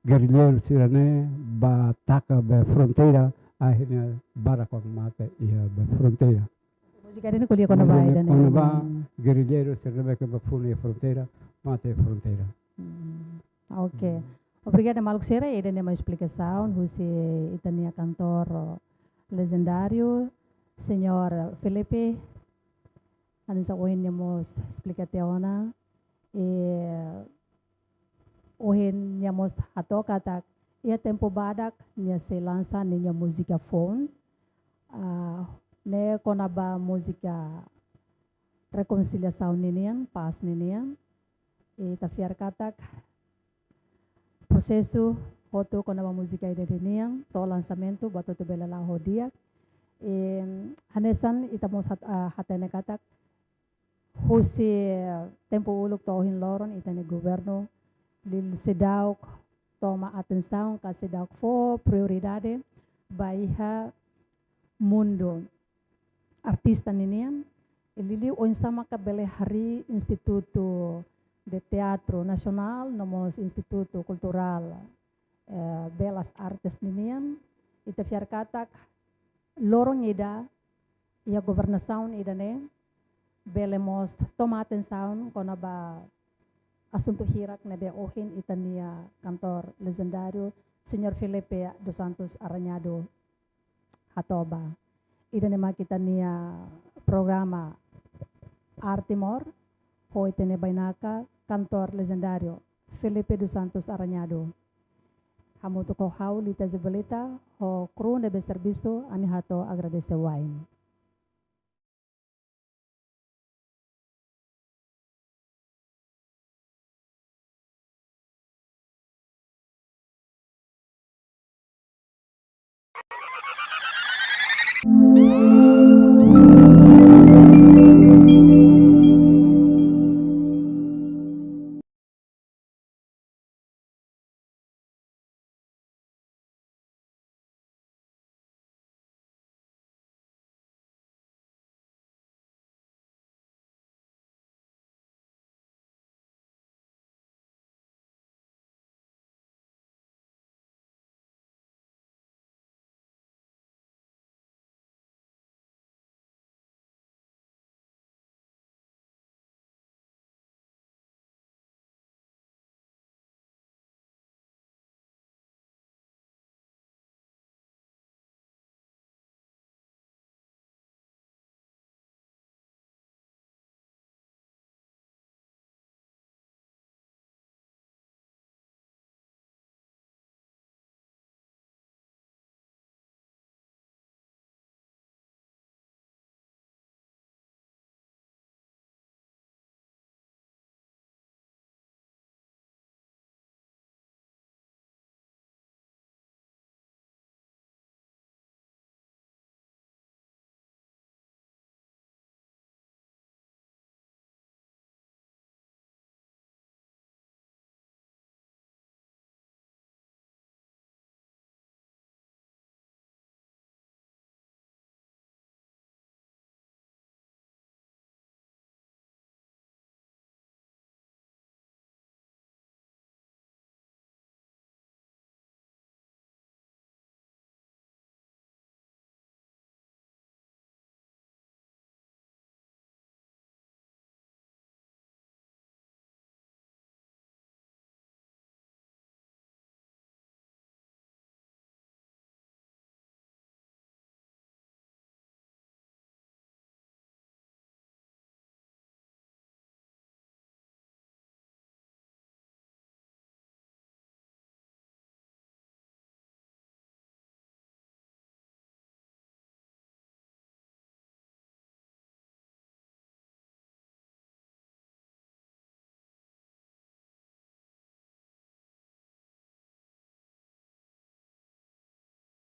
gerrilleiru sira-ne'e ba taka be fronteira, akhirnya barak mate iha be fronteira. Múzika ida-ne'e ko'alia kona-ba ida-ne'e. Kona-ba, hmm, gerrilleiru sira-ne'ebé ke ba funu iha fronteira, mate iha fronteira. Hmm, oke. Hmm. Obrigada maluk sira, ida-ne'e mak esplikasaun husi ita-nia kantór lejendáriu, Señór Filipe. Hanesan ohin nia mós esplika tiha ona, eh, ohin nia mós hato'o katak iha tempu badak nia sei lansa ninia múzika foun, ah, ne'e kona-ba múzika rekonsiliasaun ninian, pás ninian. I ita fiar katak prosesu hotu kona-ba múzika ida-ne'e nian, to'o lansamentu, buat hotu bele la'o ho di'ak. I hanesan ita mós hat-, ah, hatene katak husi tempu uluk to'o ohin loron ita-nia governu lili seidauk toma atensaun, ka seidauk fó prioridade ba iha mundu artista ninian, i liuliu oinsá maka bele harii Instituto de Teatro Nacional, no mós Instituto Cultural, eh, Belas Artes ninian, ita fiar katak loron ida, iha governasaun ida-ne'e, bele mós toma atensaun kona-ba asuntu hirak ne'ebé ohin ita-nia kantór lejendáriu, Señór Filipe dos Santos Aranhado hato'o ba. Ida-ne'e mak ita-nia programa Arte Timor, ho ita-nia bainaka, kantór lejendáriu, Filipe dos Santos Aranhado. Hamutuk ho ha'u, Lita Isabelita, ho kru ne'ebé servisu, ami hato'o agradese wa'in.